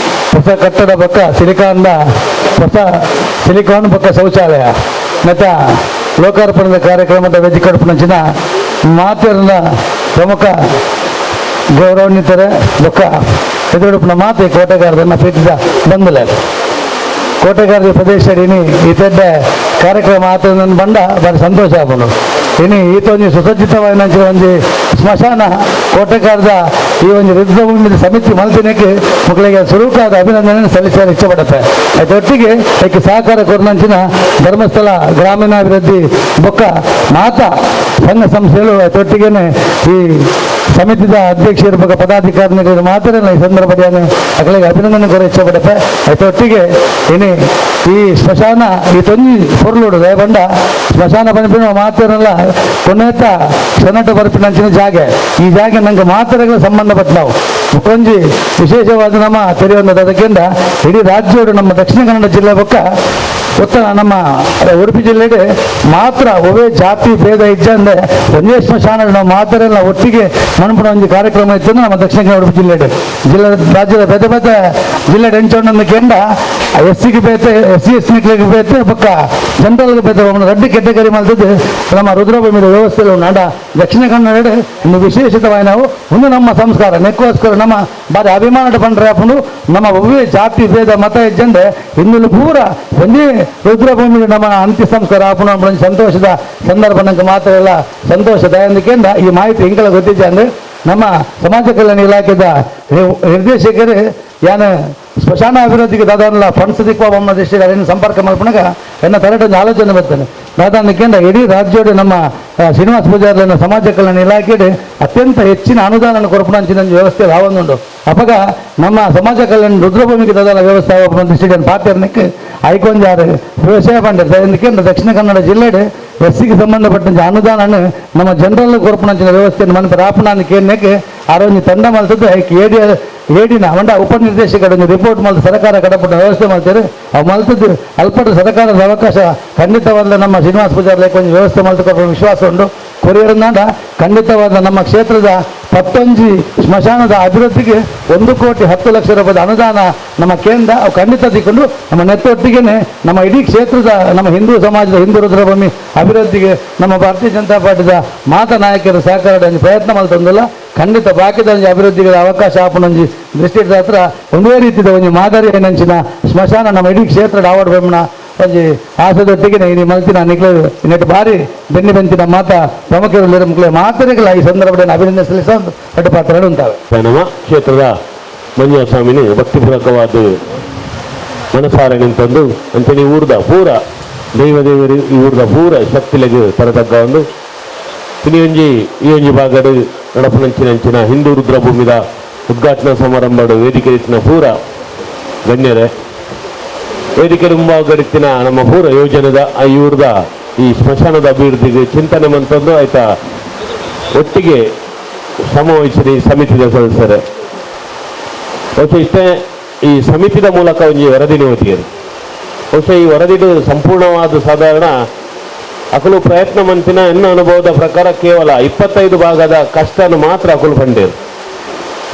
ಹೊಸ ಕಟ್ಟಡ ಪಕ್ಕ ಸಿಲಿಕಾನ್ದ ಹೊಸ ಸಿಲಿಕಾನ್ ಪಕ್ಕ ಶೌಚಾಲಯ ಮತ್ತು ಲೋಕಾರ್ಪಣದ ಕಾರ್ಯಕ್ರಮದ ವೇದಿಕೆ ನಂಚಿನ ಮಾತಿರನ ಪ್ರಮುಖ ಗೌರವಾನ್ವಿತರೆ ಬೊಕ್ಕ ಎದುರುಡುಪನ ಮಾತೆ ಕೋಟೆಗಾರದನ್ನ ಪ್ರೀತಿದ ಬಂದಲೆ ಕೋಟೆಗಾರದ ಪ್ರದೇಶ ಇನಿ ಈತಡ್ಡ ಕಾರ್ಯಕ್ರಮ ಆತ ನನ್ನ ಬಂಡ ಬಾರಿ ಸಂತೋಷ ಆಪುಂಡು. ಇನಿ ಈತ ಒಂಜಿ ಸುಸಜ್ಜಿತವಾಯಿನ ಒಂಜಿ ಸ್ಮಶಾನ ಕೋಟೆಗಾರದ ಈ ಒಂದು ರುದ್ರಭೂಮಿ ಸಮಿತಿ ಮಲ್ತಿನಕ್ಕೆ ಮಕ್ಕಳಿಗೆ ಸುರುಕಾದ ಅಭಿನಂದನೆ ಸಲ್ಲಿಸಲು ಇಚ್ಛೆ ಅದರೊಟ್ಟಿಗೆ ಅದಕ್ಕೆ ಸಹಕಾರ ಕೊರನಂಚಿನ ಧರ್ಮಸ್ಥಳ ಗ್ರಾಮೀಣಾಭಿವೃದ್ಧಿ ಬೊಕ್ಕ ಮಾತಾ ಸಂಘ ಸಂಸ್ಥೆಗಳು ಅದರೊಟ್ಟಿಗೆನೆ ಈ ಸಮಿತಿದ ಅಧ್ಯಕ್ಷರ ಬಗ್ಗೆ ಪದಾಧಿಕಾರಿ ಮಾತ್ರ ಈ ಸಂದರ್ಭದಲ್ಲಿ ಅಕಲಿಗೆ ಅಭಿನಂದನೆ ಕೊರ ಇಚ್ಛೆ ಪಡಪೆ. ಐತೊಟ್ಟಿಗೆ ಇನಿ ಈ ಸ್ಮಶಾನ ಈ ತೊಂಜಿ ಪೊರ್ಲುಡು ದಯಬಂಡ ಸ್ಮಶಾನ ಪನ್ಪಿನ ಮಾತಿರಲ್ಲ ಕೊನೆತ ಸೆನಟ ಬರ್ಪಿನಂಚಿನ ಜಾಗೆ ಈ ಜಾಗೆ ನಂಗೆ ಮಾತ್ರೆಗಳ ಸಂಬಂಧಪಟ್ಟ ನಾವು ಮುಕ್ಕೊಂಜಿ ವಿಶೇಷವಾದ ನಮ್ಮ ತೆರೆಯೊಂದದ ಅದಕ್ಕಿಂತ ಇಡೀ ರಾಜ್ಯಡು ನಮ್ಮ ದಕ್ಷಿಣ ಕನ್ನಡ ಜಿಲ್ಲೆ ಬೊಕ್ಕ ಉತ್ತರ ನಮ್ಮ ಉಡುಪಿ ಜಿಲ್ಲೆಗೆ ಮಾತ್ರ ಒವೇ ಜಾತಿ ಭೇದ ಇಜ್ಜಂದೆ ಒಂದೇ ಸ್ಮಶಾನ ನಾವು ಮಾತ್ರ ಎಲ್ಲ ಒಟ್ಟಿಗೆ ಮನ್ಪುನ ಒಂದು ಕಾರ್ಯಕ್ರಮ ಇತ್ತು ನಮ್ಮ ದಕ್ಷಿಣ ಕನ್ನಡ ಉಡುಪಿ ಜಿಲ್ಲೆಡೆ ಜಿಲ್ಲೆ ರಾಜ್ಯದ ಬೇತೆ ಬೇತೆ ಜಿಲ್ಲೆ ಎಂಚೊಂಡೊಂದು ಕೆಂಡ ಎಸ್ ಸಿಗೆ ಬೇತೆ S C S ಟಿಗೆ ಬೇತೆ ಪಕ್ಕ ಜನರಲ್ಗೆ ಬೇತೆ ಒಂದು ರಡ್ಡು ಕೆಟಗರಿ ಮಲ್ತದ್ದು ನಮ್ಮ ರುದ್ರಭೂಮಿಯ ವ್ಯವಸ್ಥೆ ಉಂಡು. ದಕ್ಷಿಣ ಕನ್ನಡ ಒಂದು ವಿಶೇಷಿತವಾಗಿ ನಾವು ಒಂದು ನಮ್ಮ ಸಂಸ್ಕಾರ ನೆಕ್ಕೋಸ್ಕರ ನಮ್ಮ ಬಾರಿ ಅಭಿಮಾನ ಪಂಡ್ರೆ ಅಪ್ಪನು ನಮ್ಮ ಒವ್ವೇ ಜಾತಿ ಭೇದ ಮತ ಇಜ್ಜಂದೆ ಹಿಂದುಲು ಪೂರ ಒಂದೇ ರುದ್ರಭೂಮಿ ನಮ್ಮ ಅಂತ್ಯ ಸಂಸ್ಕಾರ ಆಪುನ ಒಂಜಿ ಸಂತೋಷದ ಸಂದರ್ಭ ನಂಗೆ ಮಾತ್ರ ಎಲ್ಲ ಸಂತೋಷ ದಯಂದಿಕೆಂದ ಈ ಮಾಹಿತಿ ಎಂಕಲ ಗೊತ್ತಿದ್ದೆ ಅಂದ್ರೆ ನಮ್ಮ ಸಮಾಜ ಕಲ್ಯಾಣ ಇಲಾಖೆದ ನಿರ್ದೇಶಕರು ಯಾನ ಸ್ಮಶಾನ ಅಭಿವೃದ್ಧಿಗೆ ದಾದಾನಲ್ಲ ಫಂಡ್ಸ್ ದಿಕ್ವ ಬೊಮ್ಮ ದೃಷ್ಟಿಗೆ ಅದನ್ನು ಸಂಪರ್ಕ ಮಲ್ಪನಗ ಎನ್ನ ತರಟ ಒಂದು ಆಲೋಚನೆ ಬರ್ತಾನೆ ದಾದಾನಕ್ಕೆಂದ ಇಡೀ ರಾಜ್ಯೋಡು ನಮ್ಮ ಶ್ರೀನಿವಾಸ ಪೂಜಾರ್ಲನ ಸಮಾಜ ಕಲ್ಯಾಣ ಇಲಾಖೆಗೆ ಅತ್ಯಂತ ಹೆಚ್ಚಿನ ಅನುದಾನ ಕೊರಪುನಂಚಿನ ಒಂಜಿ ವ್ಯವಸ್ಥೆ ರಾವೊಂದುಂಡು. ಅಪಗ ನಮ್ಮ ಸಮಾಜ ಕಲ್ಯಾಣ ರುದ್ರಭೂಮಿಗೆ ದಾದಾನ ವ್ಯವಸ್ಥೆ ದೃಷ್ಟಿಗೆ ಪಾತ್ರನಕ್ಕೆ ಐಕೊಂಜಾರು ವ್ಯವಸಾಯ ಪಂಡಿತ ದಯಂದಿಕೆಂದ ದಕ್ಷಿಣ ಕನ್ನಡ ಜಿಲ್ಲೆಡೆ ಎಸ್ಸಿಗೆ ಸಂಬಂಧಪಟ್ಟಂತೆ ಅನುದಾನ ನಮ್ಮ ಜನರಲ್ ಕೊರಪುನಂಚಿನ ವ್ಯವಸ್ಥೆಯನ್ನು ಮನಪು ರಾಪುನ ಕೇಂದ್ರಕ್ಕೆ ಆರೋಗ್ಯ ತಂಡ ಮಲ್ತದ್ದು ಐಕ್ ಏಡಿ ಏಡಿನ ಮಂಡ ಉಪನಿರ್ದೇಶಕರ ಒಂದು ರಿಪೋರ್ಟ್ ಮಲ್ತು ಸರ್ಕಾರ ಕಡಪಟ್ಟ ವ್ಯವಸ್ಥೆ ಮಾಡ್ತಾರೆ ಅವು ಮಲ್ತದ್ದು ಅಲ್ಪಟ್ಟ ಸರ್ಕಾರದ ಅವಕಾಶ ಖಂಡಿತವಾದ ನಮ್ಮ ಶ್ರೀನಿವಾಸ ಪೂಜಾರ್ಲೆ ಒಂದು ವ್ಯವಸ್ಥೆ ಮಲ್ತುಕೊಡುವ ವಿಶ್ವಾಸ ಉಂಟು. ಕೊರಿಯರ್ನಾಡ ಖಂಡಿತವಾದ ನಮ್ಮ ಕ್ಷೇತ್ರದ ಪತ್ತೊಂಜಿ ಸ್ಮಶಾನದ ಅಭಿವೃದ್ಧಿಗೆ 1,10,00,000 ರೂಪಾಯಿ ಅನುದಾನ ನಮ್ಮ ಕೇಂದ್ರ ಅವು ಖಂಡಿತ ತಿಕ್ಕೊಂಡು ನಮ್ಮ ನೆತ್ತೊಟ್ಟಿಗೆನೆ ನಮ್ಮ ಇಡೀ ಕ್ಷೇತ್ರದ ನಮ್ಮ ಹಿಂದೂ ಸಮಾಜದ ಹಿಂದೂ ರುದ್ರಭೂಮಿ ಅಭಿವೃದ್ಧಿಗೆ ನಮ್ಮ ಭಾರತೀಯ ಜನತಾ ಪಾರ್ಟಿದ ಮಾತ ನಾಯಕರ ಸಹಕಾರ ಒಂಜಿ ಪ್ರಯತ್ನ ಮಲ್ತೊಂದಿಲ್ಲ ಖಂಡಿತ ಬಾಕಿದ ಒಂಜಿ ಅಭಿವೃದ್ಧಿಗೆ ಅವಕಾಶ ಆಪುನೊಂಜಿ ದೃಷ್ಟಿ ಹತ್ರ ಒಂದೇ ರೀತಿಯ ಒಂಜಿ ಮಾದರಿ ನಂಚಿನ ಸ್ಮಶಾನ ನಮ್ಮ ಇಡೀ ಕ್ಷೇತ್ರದ ಆವಡ್ ಬೆಮ್ಮನ ಒಂಜಿ ಆಸೆದೊಟ್ಟಿಗೆ ಈ ಮಲ್ತಿನ ನಿಕ್ಲೆ ನೆಟ್ ಬಾರಿ ಬೆನ್ನಿ ಬೆಂಚಿನ ಮಾತ ಪ್ರಮುಖರು ಮುಕ್ಲೆ ಮಾತರಿಗಳ ಈ ಸಂದರ್ಭದಲ್ಲಿ ಅಭಿನಂದನೆ ಸಲ್ಲಿಸ ದೊಡ್ಡ ಪಾತ್ರ ಉಂಟಾವೆ. ನಮ್ಮ ಕ್ಷೇತ್ರದ ಮಂಜುನಾಥ ಸ್ವಾಮಿನಿ ಭಕ್ತಿಪೂರ್ವಕವಾದ ಮನಸಾರ ನಿಂತಂದು ಅಂಚನೆ ಊರ್ದ ಪೂರ ದೈವ ದೇವರು ಈ ಊರ್ದ ಪೂರ ಶಕ್ತಿಲೆಗ್ ತರತಕ್ಕ ಒಂದು ಇನಿ ಈ ಒಂಜಿ ಭಾಗಡು ನಡಪುನಂಚಿನಂಚಿನ ಹಿಂದೂ ರುದ್ರಭೂಮಿದ ಉದ್ಘಾಟನಾ ಸಮಾರಂಭಡು ವೇದಿಕೆ ಇತ್ತಿನ ಪೂರ ಗಣ್ಯರೇ, ವೇದಿಕೆ ಮುಂಭಾಗಡಿತ್ತಿನ ನಮ್ಮ ಪೂರ ಯೋಜನೆದ ಆ ಊರ್ದ ಈ ಸ್ಮಶಾನದ ಅಭಿವೃದ್ಧಿಗೆ ಚಿಂತನೆ ಮಂತದ್ದು ಆಯ್ತಾ ಒಟ್ಟಿಗೆ ಶ್ರಮವಹಿಸಿ ಸಮಿತಿದ ಸದಸ್ಯರೇ. ಬಹುಶಃ ಇಷ್ಟೇ ಈ ಸಮಿತಿದ ಮೂಲಕ ಒಂಜಿ ವರದಿ ಓದಿಯರು. ಬಹುಶಃ ಈ ವರದಿಡು ಸಂಪೂರ್ಣವಾದ ಸಾಧಾರಣ ಅಕಲು ಪ್ರಯತ್ನ ಮಂತಿನ ಎನ್ನ ಅನುಭವದ ಪ್ರಕಾರ ಕೇವಲ 25 ಭಾಗದ ಕಷ್ಟನು ಮಾತ್ರ ಅಕಲು ಪಂಡೇರು.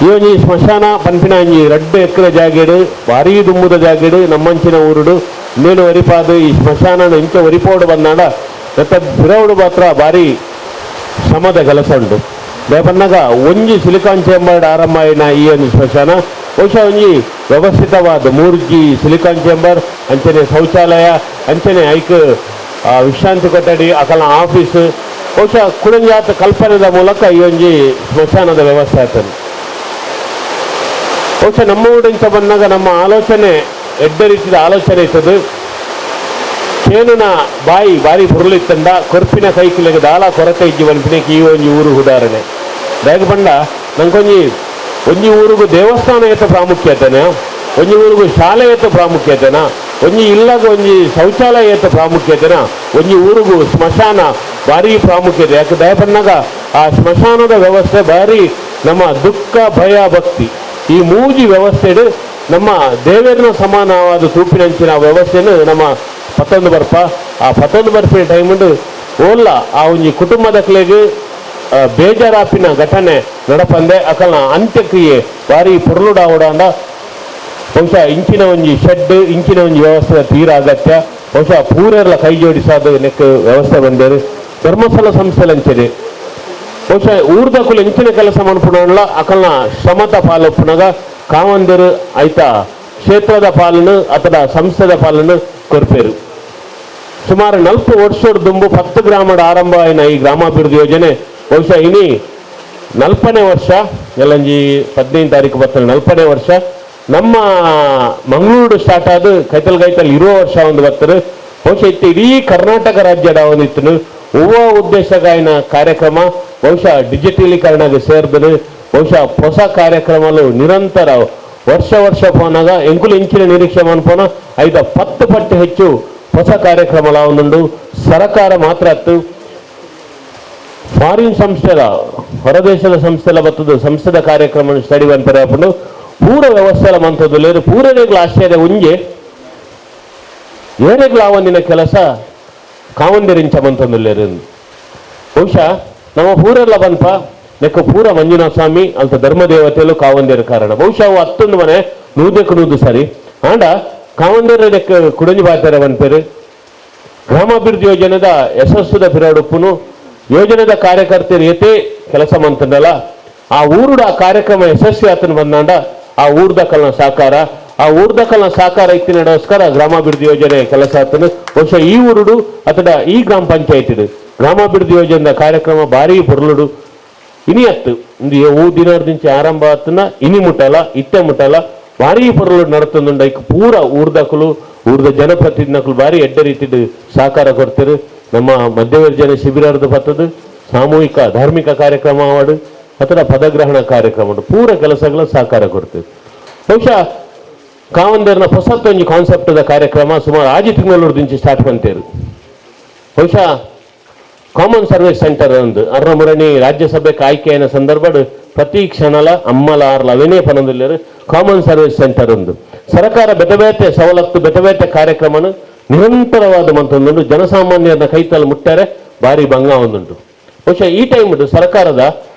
ಈ ಒಂಜಿ ಸ್ಮಶಾನ ಪನ್ಪಿನ ಒಂಜಿ 2 ಎಕರೆ ಜಾಗೆಡು ಭಾರೀ ದುಮ್ಮುದ ಜಾಗೆಡು ನಮ್ಮಂಚಿನ ಊರುಡು ಇನ್ನೇನು ಒರಿಪಾದು ಈ ಸ್ಮಶಾನ ಇಂಚ ಒರಿಪೋಡು ಬಂದಾಡ ಮತ್ತೆ ಬಿರೌಡು ಮಾತ್ರ ಭಾರಿ ಶ್ರಮದ ಕೆಲಸ ಉಂಟು. ಬೇಪನ್ನಾಗ ಒಂಜಿ ಸಿಲಿಕಾನ್ ಚೇಂಬರ್ ಆರಂಭ ಆಯಿನ ಈ ಒಂದು ಸ್ಮಶಾನ ಬಹುಶಃ ಒಂಜಿ ವ್ಯವಸ್ಥಿತವಾದ 3G silicon chamber ಅಂಚನೆ ಶೌಚಾಲಯ ಅಂಚನೆ ಐಕ್ ವಿಶ್ರಾಂತಿ ಕೊಠಡಿ ಅಕಲ ಆಫೀಸ್ ಬಹುಶಃ ಕುಡಂಜಾತ ಕಲ್ಪನೆದ ಮೂಲಕ ಈ ಒಂಜಿ ಸ್ಮಶಾನದ ವ್ಯವಸ್ಥೆ ಆಗ್ತದೆ. ಬಹುಶಃ ನಮ್ಮ ಊರಿಂಚ ಬಂದಾಗ ನಮ್ಮ ಆಲೋಚನೆ ಎಡ್ಡ ರೀತಿಯ ಆಲೋಚನೆ ಇರ್ತದೆ. ಚೇನುನ ಬಾಯಿ ಬಾರಿ ಬುರುಳಿತ್ತಂದ ಕೊರ್ಪಿನ ಕೈಕಿಲೆಗೆ ದಾಳ ಕೊರತೆ ಇಜ್ಜಿ ಬನ್ಪಿನಕ್ಕೆ ಈ ಒಂಜಿ ಊರು ಉದಾಹರಣೆ. ದಾಯಕ ಬಂಡ ನಂಗೊಂಜಿ ಒಂಜಿ ಊರಿಗೂ ದೇವಸ್ಥಾನ ಏತ ಪ್ರಾಮುಖ್ಯತೆನ, ಒಂಜಿ ಊರಿಗೂ ಶಾಲೆ ಏತ ಪ್ರಾಮುಖ್ಯತೆನ, ಒಂಜಿ ಇಲ್ಲಗ ಒಂಜಿ ಶೌಚಾಲಯ ಏತ ಪ್ರಾಮುಖ್ಯತೆನ, ಒಂಜಿ ಊರಿಗೂ ಸ್ಮಶಾನ ಭಾರಿ ಪ್ರಾಮುಖ್ಯತೆ. ಯಾಕೆ ದಯಪನ್ನಾಗ ಆ ಸ್ಮಶಾನದ ವ್ಯವಸ್ಥೆ ಭಾರಿ ನಮ್ಮ ದುಃಖ ಭಯ ಭಕ್ತಿ ಈ ಮೂಜಿ ವ್ಯವಸ್ಥೆಡು ನಮ್ಮ ದೇವರನ ಸಮಾನವಾದ ತೂಪಿನಂಚಿನ ವ್ಯವಸ್ಥೆಯನ್ನು ನಮ್ಮ ಪತ್ತೊಂದು ಬರ್ಪ ಆ ಪತ್ತೊಂದು ಬರ್ಪಿನ ಟೈಮುಂಡು ಓಲ್ಲ ಆ ಒಂಜಿ ಕುಟುಂಬದ ಕ್ಲೆಗ್ ಬೇಜಾರಾಪಿನ ಘಟನೆ ನಡಪಂದೆ ಅಕಲ್ನ ಅಂತ್ಯಕ್ರಿಯೆ ಭಾರಿ ಪೊರ್ಲುಡಾವುಡಾಂಡ ಬಹುಶಃ ಇಂಚಿನ ಒಂಜಿ ಶೆಡ್ ಇಂಚಿನ ಒಂಜಿ ವ್ಯವಸ್ಥೆ ತೀರ ಅಗತ್ಯ. ಬಹುಶಃ ಪೂರೆಲ್ಲ ಕೈ ಜೋಡಿಸಾದ ನೆಕ್ ವ್ಯವಸ್ಥೆ ಬಂದೇರು ಧರ್ಮಸ್ಥಳ ಸಂಸ್ಥೆ ಬಹುಶಃ ಊರ್ದಕುಲು ಎಂಚಿನ ಕೆಲಸ ಮನ್ಪುನಲ್ಲ ಅಕಲ್ನ ಶ್ರಮದ ಪಾಲೊಪ್ಪುನಗ ಕಾವಂದರು ಆಯ್ತಾ ಕ್ಷೇತ್ರದ ಪಾಲನ್ನು ಅಥವಾ ಸಂಸ್ಥೆದ ಪಾಲನ್ನು ಕೊರ್ಪೇರು. ಸುಮಾರು 40 ವರ್ಷದ ದುಂಬು 10 ಗ್ರಾಮದ ಆರಂಭ ಆಯಿನ ಈ ಗ್ರಾಮಾಭಿವೃದ್ಧಿ ಯೋಜನೆ ಬಹುಶಃ ಇನಿ 40ನೇ ವರ್ಷ ಎಲ್ಲಂಜಿ 15 ತಾರೀಕು ಬರ್ತಾರೆ 40ನೇ ವರ್ಷ ನಮ್ಮ ಮಂಗಳೂರು ಸ್ಟಾರ್ಟ್ ಆದ ಕೈತಲ್ ಕೈತಲ್ ಇರುವ ವರ್ಷ ಒಂದು ಬರ್ತಾರೆ. ಬಹುಶಃ ಇತ್ತು ಇಡೀ ಕರ್ನಾಟಕ ರಾಜ್ಯದ ಒಂದಿತ್ತು. ಒವ್ವ ಉದ್ದೇಶಗಾಯಿನ ಕಾರ್ಯಕ್ರಮ ಬಹುಶಃ ಡಿಜಿಟಲೀಕರಣಕ್ಕೆ ಸೇರಿದ್ರೆ ಬಹುಶಃ ಹೊಸ ಕಾರ್ಯಕ್ರಮలు ನಿರಂತರ ವರ್ಷ ವರ್ಷ ಪೋನಾಗ ಎಂಕುಲು ಇಂಚಿನ ನಿರೀಕ್ಷೆ ಮನ್ಪೋನ ಐದ 10 ಪಟ್ಟು ಹೆಚ್ಚು ಹೊಸ ಕಾರ್ಯಕ್ರಮಲ ಒಂದುಂಡು. ಸರಕಾರ ಮಾತ್ರ ಅತ್ತು ಫಾರಿನ್ ಸಂಸ್ಥೆಲ ಹೊರದೇಶದ ಸಂಸ್ಥೆಲ ಬತ್ತದು ಸಂಸ್ಥೆದ ಕಾರ್ಯಕ್ರಮ ಸ್ಟಡಿ ಪನ್ಪರೆ ಪೂರ ವ್ಯವಸ್ಥೆಲ ಮಂತದ್ದು ಲೇರು ಪೂರನೇಗ್ಲ ಆಶ್ಚರ್ಯ ಉಂಜೆ ಏರೆಗ್ಲ ಒಂದಿನ ಕೆಲಸ ಕಾವಂದಿರಿಂಚ ಮಂತಂದು ಲೇರು. ಬಹುಶಃ ನಮ್ಮ ಪೂರೆಲ್ಲ ಬನ್ಪ ನೆಕ್ಕ ಪೂರ ಮಂಜುನಾಥ ಸ್ವಾಮಿ ಅಂತ ಧರ್ಮದೇವತೆಯಲ್ಲೂ ಕಾವಂದಿರ ಕಾರಣ ಬಹುಶಃ ಅವು ಹತ್ತೊಂದು ಮನೆ ನೂದಕ್ಕೆ ನೂದು ಸರಿ ಆಂಡ ಕಾವಂದಿರ ನೆಕ್ಕ ಕುಡಂಜಿ ಬಾತಾರೆ ಪನ್ಪೇರು. ಗ್ರಾಮಾಭಿವೃದ್ಧಿ ಯೋಜನೆದ ಯಶಸ್ಸುದ ಪಿರಾಡುಪ್ಪುನು ಯೋಜನೆದ ಕಾರ್ಯಕರ್ತರು ಏತೇ ಕೆಲಸ ಮಂತಂದಲ್ಲ ಆ ಊರುಡ ಆ ಕಾರ್ಯಕ್ರಮ ಯಶಸ್ವಿ ಆತನ ಬಂದಾಂಡ ಆ ಊರ್ದಕಲ್ನ ಸಾಕಾರ ಆ ಊರ್ದಕಲ್ನ ಸಾಕಾರ ಇತ್ತಿನಡೋಸ್ಕರ ಗ್ರಾಮಾಭಿವೃದ್ಧಿ ಯೋಜನೆ ಕೆಲಸ ಆತನು. ಬಹುಶಃ ಈ ಊರುಡು ಅಥವಾ ಈ ಗ್ರಾಮ ಪಂಚಾಯತ್ ಗ್ರಾಮಾಭಿವೃದ್ಧಿ ಯೋಜನೆದ ಕಾರ್ಯಕ್ರಮ ಭಾರಿ ಪೊರ್ಲುಡು ಇನಿ ಅತ್ತು ಇಂದು ದಿನದಿಂದ ಆರಂಭ ಆತನ ಇನಿ ಮುಟ್ಟಲ್ಲ ಇತ್ತೆ ಮುಟ್ಟಲ್ಲ ಭಾರಿ ಪೊರ್ಲು ನಡತಂದುಂಡ. ಇಕ್ ಪೂರ ಊರ್ದಕಲು ಊರ್ದ ಜನಪ್ರತಿನಿಧಿಗಳು ಭಾರಿ ಎಡ್ಡ ರೀತಿಡು ಸಹಕಾರ ಕೊಡ್ತಾರೆ. ನಮ್ಮ ಮಧ್ಯವರ್ಜನ ಶಿಬಿರದ ಪತ್ತದು ಸಾಮೂಹಿಕ ಧಾರ್ಮಿಕ ಕಾರ್ಯಕ್ರಮ ಆವಾಡು ಅಥವಾ ಪದಗ್ರಹಣ ಕಾರ್ಯಕ್ರಮ ಪೂರ ಕೆಲಸಗಳ ಸಹಕಾರ ಕೊಡ್ತೇವೆ. ಬಹುಶಃ ಕಾವಂದರ್ನ ಹೊಸತ್ತೊಂದು ಕಾನ್ಸೆಪ್ಟದ ಕಾರ್ಯಕ್ರಮ ಸುಮಾರು ಆಜಿ ತಿಂಗಳೂರು ಸ್ಟಾರ್ಟ್ ಬಂತೇರು. ಬಹುಶಃ common service centre ಒಂದು ಅರ್ರಮುರಣಿ ರಾಜ್ಯಸಭೆಗೆ ಆಯ್ಕೆಯ ಸಂದರ್ಭ ಪ್ರತಿ ಕ್ಷಣಲ ಅಮ್ಮಲ ಆರ್ಲ ಅವೇನೇ ಪನಂದಿಲ್ಲರು common service centre ಒಂದು ಸರ್ಕಾರ ಬೆತೆ ಬೇತೆ ಸವಲತ್ತು ಬೆತೆ ಬೇತೆ ಕಾರ್ಯಕ್ರಮನ ನಿರಂತರವಾದ ಮಂತೊಂದುಂಡು ಜನಸಾಮಾನ್ಯರ ಕೈತಲ್ ಮುಟ್ಟಾರೆ ಭಾರಿ ಭಂಗ ಒಂದುಂಟು. ಬಹುಶಃ ಈ ಟೈಮ್ ಸರ್ಕಾರದ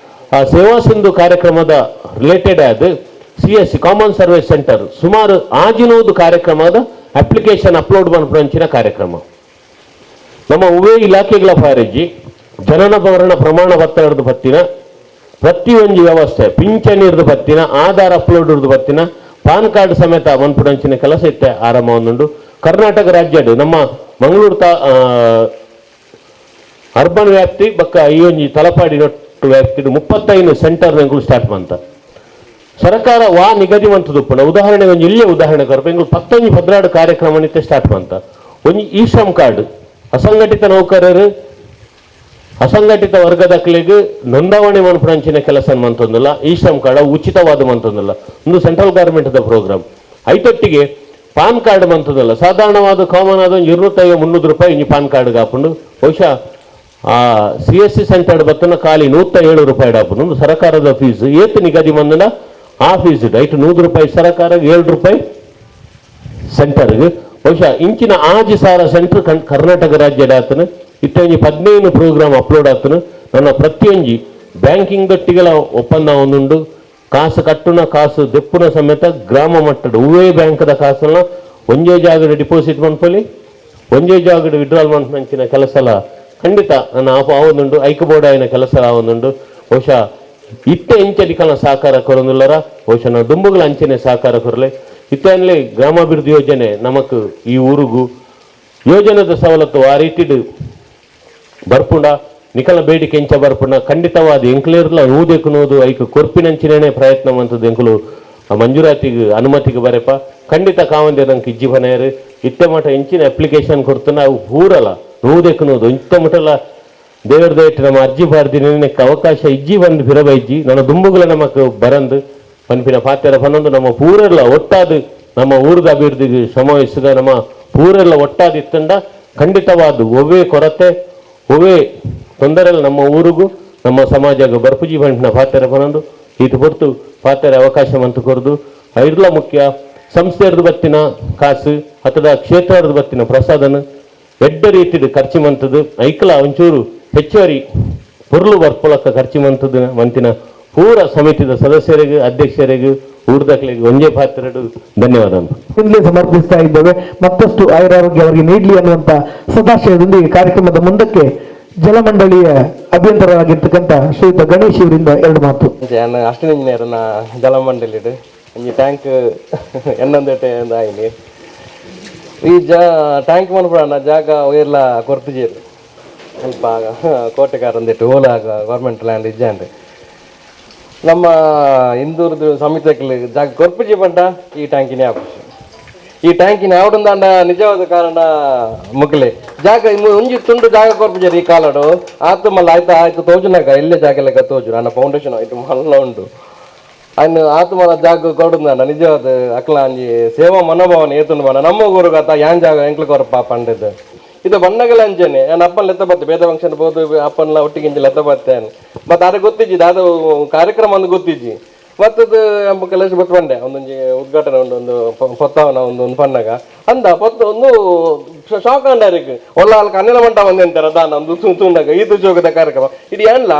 ಆ ಸೇವಾ ಸಿಂಧು ಕಾರ್ಯಕ್ರಮದ ರಿಲೇಟೆಡ್ ಆದ C S C common service centre ಸುಮಾರು ಆಜಿನೂದು ಕಾರ್ಯಕ್ರಮದ ಅಪ್ಲಿಕೇಶನ್ ಅಪ್ಲೋಡ್ ಮನ್ಪುನಂಚಿನ ಕಾರ್ಯಕ್ರಮ. ನಮ್ಮ ಉಭಯ ಇಲಾಖೆಗಳ ಫಾರಜ್ಜಿ ಜನನ ಮರಣ ಪ್ರಮಾಣ ಪತ್ರ ಪತ್ತಿನ ಪ್ರತಿಯೊಂದು ವ್ಯವಸ್ಥೆ ಪಿಂಚಣಿ ಇರ್ದು ಪತ್ತಿನ ಆಧಾರ್ ಅಪ್ಲೋಡ್ ಇರ್ದು ಪತ್ತಿನ ಪಾನ್ ಕಾರ್ಡ್ ಸಮೇತ ಮನ್ಪುನಂಚಿನ ಕೆಲಸ ಇತ್ತೆ ಆರಂಭ ಒಂದುಂಡು. ಕರ್ನಾಟಕ ರಾಜ್ಯಡ್ ನಮ್ಮ ಮಂಗಳೂರು ಅರ್ಬನ್ ವ್ಯಾಪ್ತಿ ಬಕ್ಕ ಈ ಒಂಜಿ ತಲಪಾಡಿ ನೊಟ್ಟು ವ್ಯಾಪ್ತಿ 35 ಸೆಂಟರ್ ನಂಗಳು ಸ್ಟಾರ್ಟ್ ಮಂತ ಸರ್ಕಾರ ವಾ ನಿಗದಿ ಮಂತದುಪ್ಪುಂಡ. ಉದಾಹರಣೆ ಒಂಜಿ ಇಲ್ಲೇ ಉದಾಹರಣೆ ಕೊರ್ಪ ಎಂಕುಲು 10 12 ಕಾರ್ಯಕ್ರಮ ನಿತ್ಯ ಸ್ಟಾರ್ಟ್ ಮಂತ ಒಂಜಿ ಈ ಶ್ರಮ್ ಕಾರ್ಡ್ ಅಸಂಘಟಿತ ನೌಕರರು ಅಸಂಘಟಿತ ವರ್ಗದಕ್ಲೆಗ್ ನೋಂದಾವಣೆ ಮನ್ಪುನಂಚಿನ ಕೆಲಸ ಮಂತೊಂದಿಲ್ಲ ಈ ಶ್ರಮ್ ಕಾರ್ಡ್ ಉಚಿತವಾದ ಮಂತೊಂದಿಲ್ಲ ಒಂದು central government the programme. ಐತೊಟ್ಟಿಗೆ PAN card ಮಂತದಲ್ಲ ಸಾಧಾರಣವಾದ common ಆದ ಒಂದು 250-300 ರೂಪಾಯಿ ಒಂಜಿ ಪಾನ್ ಕಾರ್ಡ್ ಹಾಕೊಂಡು ಬಹುಶಃ ಆ C S C centre ಬತ್ತನ ಖಾಲಿ 107 ರೂಪಾಯಿ ಡಾಪುಂಡು. ಒಂದು ಸರ್ಕಾರದ ಫೀಸ್ ಏತ್ ನಿಗದಿ ಮಂದನ ಆ ಫೀಸ್ ಐಟ್ 100 ರೂಪಾಯಿ ಸರ್ಕಾರ 7 ರೂಪಾಯಿ ಸೆಂಟರ್ಗೆ. ಬಹುಶಃ ಇಂಚಿನ ಆಜಿ ಸಾರ ಸೆಂಟರ್ ಕರ್ನಾಟಕ ರಾಜ್ಯದ ಆತನು ಇತ್ತೊಂಜಿ 15 ಪ್ರೋಗ್ರಾಮ್ ಅಪ್ಲೋಡ್ ಆತನು. ನನ್ನ ಪ್ರತಿಯೊಂಜಿ ಬ್ಯಾಂಕಿಂಗ್ ದೊಟ್ಟಿಗಳ ಒಪ್ಪಂದ ಒಂದುಂಡು ಕಾಸು ಕಟ್ಟುನ ಕಾಸು ದೆಪ್ಪುನ ಸಮೇತ ಗ್ರಾಮ ಮಟ್ಟದ ಹೂವೇ ಬ್ಯಾಂಕ್ದ ಕಾಸನ್ನ ಒಂಜೇ ಜಾಗದ ಡಿಪಾಸಿಟ್ ಮನ್ಪೊಲಿ ಒಂಜೇ ಜಾಗದ ವಿಡ್ರಾಲ್ ಮನ್ಪಂಚಿನ ಕೆಲಸಲ ಖಂಡಿತ ನನ್ನ ಆವೊಂದುಂಡು ಐಕ ಬೋರ್ಡ್ ಆಯಿನ ಕೆಲಸ ಆವೊಂದುಂಡು. ಬಹುಶಃ ಇತ್ತೆ ಇಂಚಲಿಕನ ಸಹಕಾರ ಕೊರೊಂದುಲ್ಲರ ಬಹುಶಃ ನಾವು ದುಂಬುಗಳ ಅಂಚನೆ ಸಹಕಾರ ಕೊರಲೆ ಇತ್ತಲ್ಲಿ ಗ್ರಾಮಾಭಿವೃದ್ಧಿ ಯೋಜನೆ ನಮಕ್ ಈ ಊರುಗು ಯೋಜನೆದ ಸವಲತ್ತು ಆ ರೀತಿಡು ಬರ್ಪುಂಡ ನಿಕಲ ಬೇಡಿಕೆ ಎಂಚ ಬರ್ಪುಂಡ ಖಂಡಿತವಾದ ಎಂಕ್ಲೇರ್ಲ ನೂದೆಕು ನೂದು ಐಕ್ ಕೊರ್ಪಿನಂಚಿನೇ ಪ್ರಯತ್ನ ಮಂತದ್ದು ಎಂಕುಲು ಮಂಜೂರಾತಿಗೆ ಅನುಮತಿಗೆ ಬರೆಪ ಖಂಡಿತ ಕಾವಂದೆ ನಂಗೆ ಇಜ್ಜಿ ಬನೆಯರು ಇತ್ತೆ ಮಠ ಎಂಚಿನ ಅಪ್ಲಿಕೇಶನ್ ಕೊಡ್ತಾನ ಅವು ಪೂರಲ ನೂದೆಕು ನೂದು ಇತ್ತೆ ಮಠಲ ದೇವರ ದಯಟ್ಟು ನಮ್ಮ ಅರ್ಜಿ ಬಾರ್ದಿನ ಅವಕಾಶ ಇಜ್ಜಿ ಬಂದು ಫಿರಬ ಇಜ್ಜಿ ನನ್ನ ದುಂಬುಗಳ ನಮಕ್ ಬರಂದು ಪನ್ಪಿನ ಪಾತೆರ ಪನ್ನೊಂದು ನಮ್ಮ ಪೂರೆಲ್ಲ ಒಟ್ಟಾದ ನಮ್ಮ ಊರದ ಅಭಿವೃದ್ಧಿಗೆ ಶ್ರಮವಹಿಸಿದ ನಮ್ಮ ಪೂರೆಲ್ಲ ಒಟ್ಟಾದ ಇತ್ತಂಡ ಖಂಡಿತವಾದ ಒವ್ವೇ ಕೊರತೆ ಒವ್ವೇ ತೊಂದರೆಲ್ಲ ನಮ್ಮ ಊರಿಗೂ ನಮ್ಮ ಸಮಾಜಗೂ ಬರ್ಪುಜಿ ಬಂಟಿನ ಪಾತೆರ ಪನ್ನೊಂದು ಈತ ಹೊರತು ಪಾತೆರ ಅವಕಾಶ ಮಂತು ಕೊರದು ಐರ್ಲ ಮುಖ್ಯ ಸಂಸ್ಥೆಯರ್ದು ಬತ್ತಿನ ಕಾಸು ಅಥವಾ ಕ್ಷೇತ್ರದ್ದು ಬತ್ತಿನ ಪ್ರಸಾದನ ಎಡ್ಡ ರೀತಿದು ಖರ್ಚು ಮಂತದ್ದು ಐಕಲ ಒಂಚೂರು ಹೆಚ್ಚುವರಿ ಪೊರ್ಲು ಬರ್ಪೊಲಕ್ಕ ಖರ್ಚು ಮಂತದ್ದು ಮಂತಿನ ಪೂರ ಸಮಿತಿದ ಸದಸ್ಯರಿಗೆ ಅಧ್ಯಕ್ಷರಿಗೆ ಊರ್ದಕ್ಲಿಗೆ ಒಂಜೇ ಪಾತ್ರರು ಧನ್ಯವಾದ. ಹಿಂದೆ ಸಮರ್ಪಿಸ್ತಾ ಇದ್ದೇವೆ. ಮತ್ತಷ್ಟು ಆಯುರಾರೋಗ್ಯ ಅವರಿಗೆ ನೀಡಲಿ ಅನ್ನುವಂತ ಸದಾಶಯದೊಂದಿಗೆ ಕಾರ್ಯಕ್ರಮದ ಮುಂದಕ್ಕೆ ಜಲಮಂಡಳಿಯ ಅಭಿಯಂತರರಾಗಿರ್ತಕ್ಕಂಥ ಶ್ರೀಯುತ ಗಣೇಶ್ ಇವರಿಂದ ಎರಡು ಮಾತು. ನಾನು ಅಸಿಸ್ಟೆಂಟ್ ಇಂಜಿನಿಯರ್ ನಾ ಜಲಮಂಡಲಿಡ್ ಒಂಜಿ ಟ್ಯಾಂಕ್ ಎನ್ನೊಂದೆಟೆ ಆಯ್ನಿ ಈ ಜಾ ಟ್ಯಾಂಕ್ ಮನ್ಪುಣ ಜಾಗ ಒಯ್ರ್ಲ ಕೊರ್ತಿಜೇರು ಸ್ವಲ್ಪ ಕೋಟೆಕಾರಂದಿಟ್ಟು ಓಲ ಗೌರ್ಮೆಂಟ್ ಲ್ಯಾಂಡ್ ಇಜ್ಜಾಂಡ್ ನಮ್ಮ ಇಂದೂರ್ದು ಸಮಿತಿಕ್ಲು ಜಾಗ ಕೊರ್ಪುಜಿ ಪಂಡ ಈ ಟ್ಯಾಂಕಿನೇ ಆಪುಜಿ. ಈ ಟ್ಯಾಂಕಿನ ಯಾವಡೊಂದಾಂಡ ನಿಜವಾದ ಕಾರಣ ಮುಕ್ಲೆ ಜಾಗ ಒಂಜಿ ತುಂಡು ಜಾಗ ಕೊರ್ಪುಜಾರ್ ಈ ಕಾಲಡು ಆತು ಮಲ್ಲ ಆಯ್ತು ಆಯ್ತು ತೋಜುನಾಗ ಎಲ್ಲೇ ಜಾಗ ಲೆಕ್ಕ ತೋಜು ನನ್ನ ಫೌಂಡೇಶನ್ ಆಯ್ತು ಮಲ್ಲ ಉಂಡು ಅನ್ನು ಆತು ಮಲ್ಲ ಜಾಗ ಕೊಡುಂದಾಂಡ ನಿಜವಾದ ಅಕ್ಲ ಅಂಜಿ ಸೇವಾ ಮನೋಭಾವನೆ ಏತುಂಡು ಬಣ್ಣ ನಮ್ಮ ಊರುಗಾತ ಯಾನ್ ಜಾಗ ಎಂಕ್ಲು ಕೊರಪ ಪಂಡದ್ದು ಇದು ಬಣ್ಣಗಳ ಅಂಜನೆ ನಾನು ಅಪ್ಪನ ಲೆತ್ತ ಬತ್ತೆ ಬೇದ ಫಂಕ್ಷನ್ ಬೋದು ಅಪ್ಪನ ಒಟ್ಟಿಗೆ ಇಂಜಿ ಲೆತ್ತ ಬತ್ತೇನೆ ಮತ್ತೆ ಅದು ಗೊತ್ತಿಜ್ಜಿ ಅದು ಕಾರ್ಯಕ್ರಮ ಒಂದು ಗೊತ್ತಿಜ್ಜಿ ಮತ್ತದು ಕೆಲಸ ಬತ್ತು ಬಂಡೆ ಒಂದೊಂಜಿ ಉದ್ಘಾಟನೆ ಉಂಡು ಒಂದು ಪೊತ್ತಾವನ ಒಂದು ಒಂದು ಪಣ್ಣಗ ಅಂದ ಪೊತ್ತ ಒಂದು ಶಾಕ್ ಅಂಡಾರಿಕ್ ಒಲ್ಲ ಅಲ್ಕ ಅನ್ನೆಲ ಮಂಟ ಬಂದೆ ದಾನ ಒಂದು ತೂಂಡಾಗ ಈತು ಜೋಗದ ಕಾರ್ಯಕ್ರಮ ಇದು ಏನ್ಲ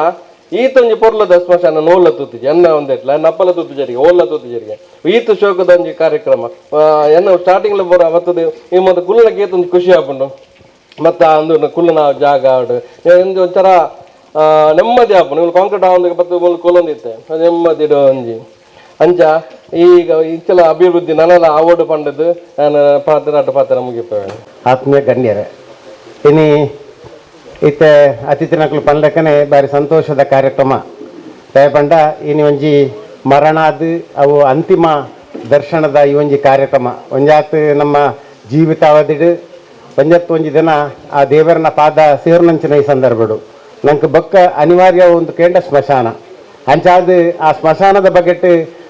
ಈತೊಂಜಿ ಪೊರ್ಲದ ಸ್ಮಶಾನ ನೋಲ್ಲ ತೂತಿಜಿ ಎನ್ನ ಒಂದೆಟ್ಲ ನಪ್ಪಲ ತೂತು ಜರಿಗೆ ಓಲ್ಲ ತೂತು ಜರಿಗೆ ಈತು ಶೋಕದ ಒಂಜಿ ಕಾರ್ಯಕ್ರಮ ಎನ್ನ ಸ್ಟಾರ್ಟಿಂಗ್ ಬರೋ ಮತ್ತದು ಈ ಮತ್ತು ಕುಲ್ಲಕ್ಕೆ ಏತೊಂದು ಖುಷಿ ಆಪುಂಡು ಮತ್ತು ಅಂದು ಕುಲ್ಲನ ಜಾಗ ಆಡು ಒಂದು ಒಂಥರ ನೆಮ್ಮದಿ ಆಪುಂಡು ಇವ್ನು ಕಾಂಕ್ರೀಟ್ ಆವೊಂದು ಬತ್ತು ಮುಲ್ ಕುಲೊಂದಿತ್ತೆ ನೆಮ್ಮದಿ ಇಡು ಒಂಜಿ ಅಂಚ ಈಗ ಇಂಚಲ ಅಭಿವೃದ್ಧಿ ನನಲ ಆವೋಡು ಪಂಡದ್ದು ನಾನು ಪಾತ್ರ ಅಡ್ಡ ಪಾತ್ರ ಮುಗಿಪೇವೆ. ಆತ್ಮೀಯ ಗಣ್ಯರೇ, ಇನಿ ಇತ್ತೆ ಅತಿಥಿನಕ್ಲು ಪನ್ಲೆಕ್ಕನೆ ಬಾರಿ ಸಂತೋಷದ ಕಾರ್ಯಕ್ರಮ ದಯಪಂಡ ಇನಿ ಒಂಜಿ ಮರಣಾದ ಅವು ಅಂತಿಮ ದರ್ಶನದ ಈ ಒಂಜಿ ಕಾರ್ಯಕ್ರಮ ಒಂಜಾತ್ ನಮ್ಮ ಜೀವಿತಾವಧಿಡು ಒಂಜತ್ತು ಒಂಜಿ ದಿನ ಆ ದೇವರನ ಪಾದ ಸೇರ್ನಂಚಿನ ಈ ಸಂದರ್ಭಡು ನಂಗೆ ಬೊಕ್ಕ ಅನಿವಾರ್ಯ ಒಂದು ಕೇಂದ್ರ ಸ್ಮಶಾನ ಅಂಚಾದ ಆ ಸ್ಮಶಾನದ ಬಗೆಟ್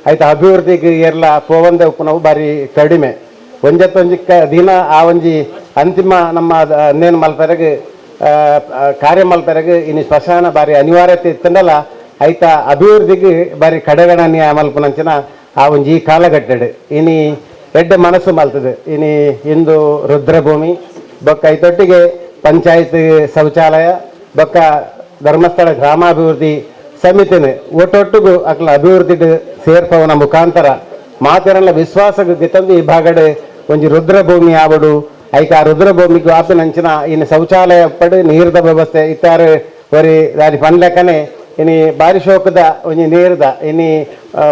ಆಯ್ತು ಅಭಿವೃದ್ಧಿಗೆ ಏರ್ಲ ಪೋವಂದೆ ಉಪ್ಪುನವು ಬಾರಿ ಕಡಿಮೆ ಒಂಜತ್ತೊಂಜಿ ದಿನ ಆ ಒಂಜಿ ಅಂತಿಮ ನಮ್ಮ ನೇನು ಮಲ್ಪೆರಗ್ ಕಾರ್ಯ ಮಲ್ಪೆರಗ್ ಇನ್ನು ಸ್ಮಶಾನ ಬಾರಿ ಅನಿವಾರ್ಯತೆ ಇತ್ತಂಡಲ್ಲ ಆಯ್ತ ಅಭಿವೃದ್ಧಿಗೆ ಬಾರಿ ಕಡೆಗಣನೀಯ ಮಲ್ಪನಂಚಿನ ಆ ಒಂಜಿ ಈ ಕಾಲಘಟ್ಟೆಡು ಇನಿ ಎಡ್ಡೆ ಮನಸ್ಸು ಮಲ್ತದೆ ಇನಿ ಇಂದು ರುದ್ರಭೂಮಿ ಬೊಕ್ಕ ಐತೊಟ್ಟಿಗೆ ಪಂಚಾಯತ್ ಶೌಚಾಲಯ ಬೊಕ್ಕ ಧರ್ಮಸ್ಥಳ ಗ್ರಾಮಾಭಿವೃದ್ಧಿ ಸಮಿತಿನ ಒಟ್ಟೊಟ್ಟಿಗೂ ಅಕ್ಲ ಅಭಿವೃದ್ಧಿ ಸೇರ್ಪವನ ಮುಖಾಂತರ ಮಾತೆರಲ್ಲ ವಿಶ್ವಾಸ ತಂದು ಈ ಭಾಗಡೆ ಒಂಜಿ ರುದ್ರಭೂಮಿ ಆವಡು ಐಕ ಆ ರುದ್ರಭೂಮಿಗೆ ಆಪಿನಂಚಿನ ಇನ್ನು ಶೌಚಾಲಯ ಪಡು ನೀರ್ದ ವ್ಯವಸ್ಥೆ ಇತ್ತಾರು ಒರಿ ದಾರಿ ಪನ್ಲೆಕ್ಕನೆ ಇನಿ ಬಾರಿ ಶೋಕದ ಒಂಜಿ ನೀರ್ದ ಇನಿ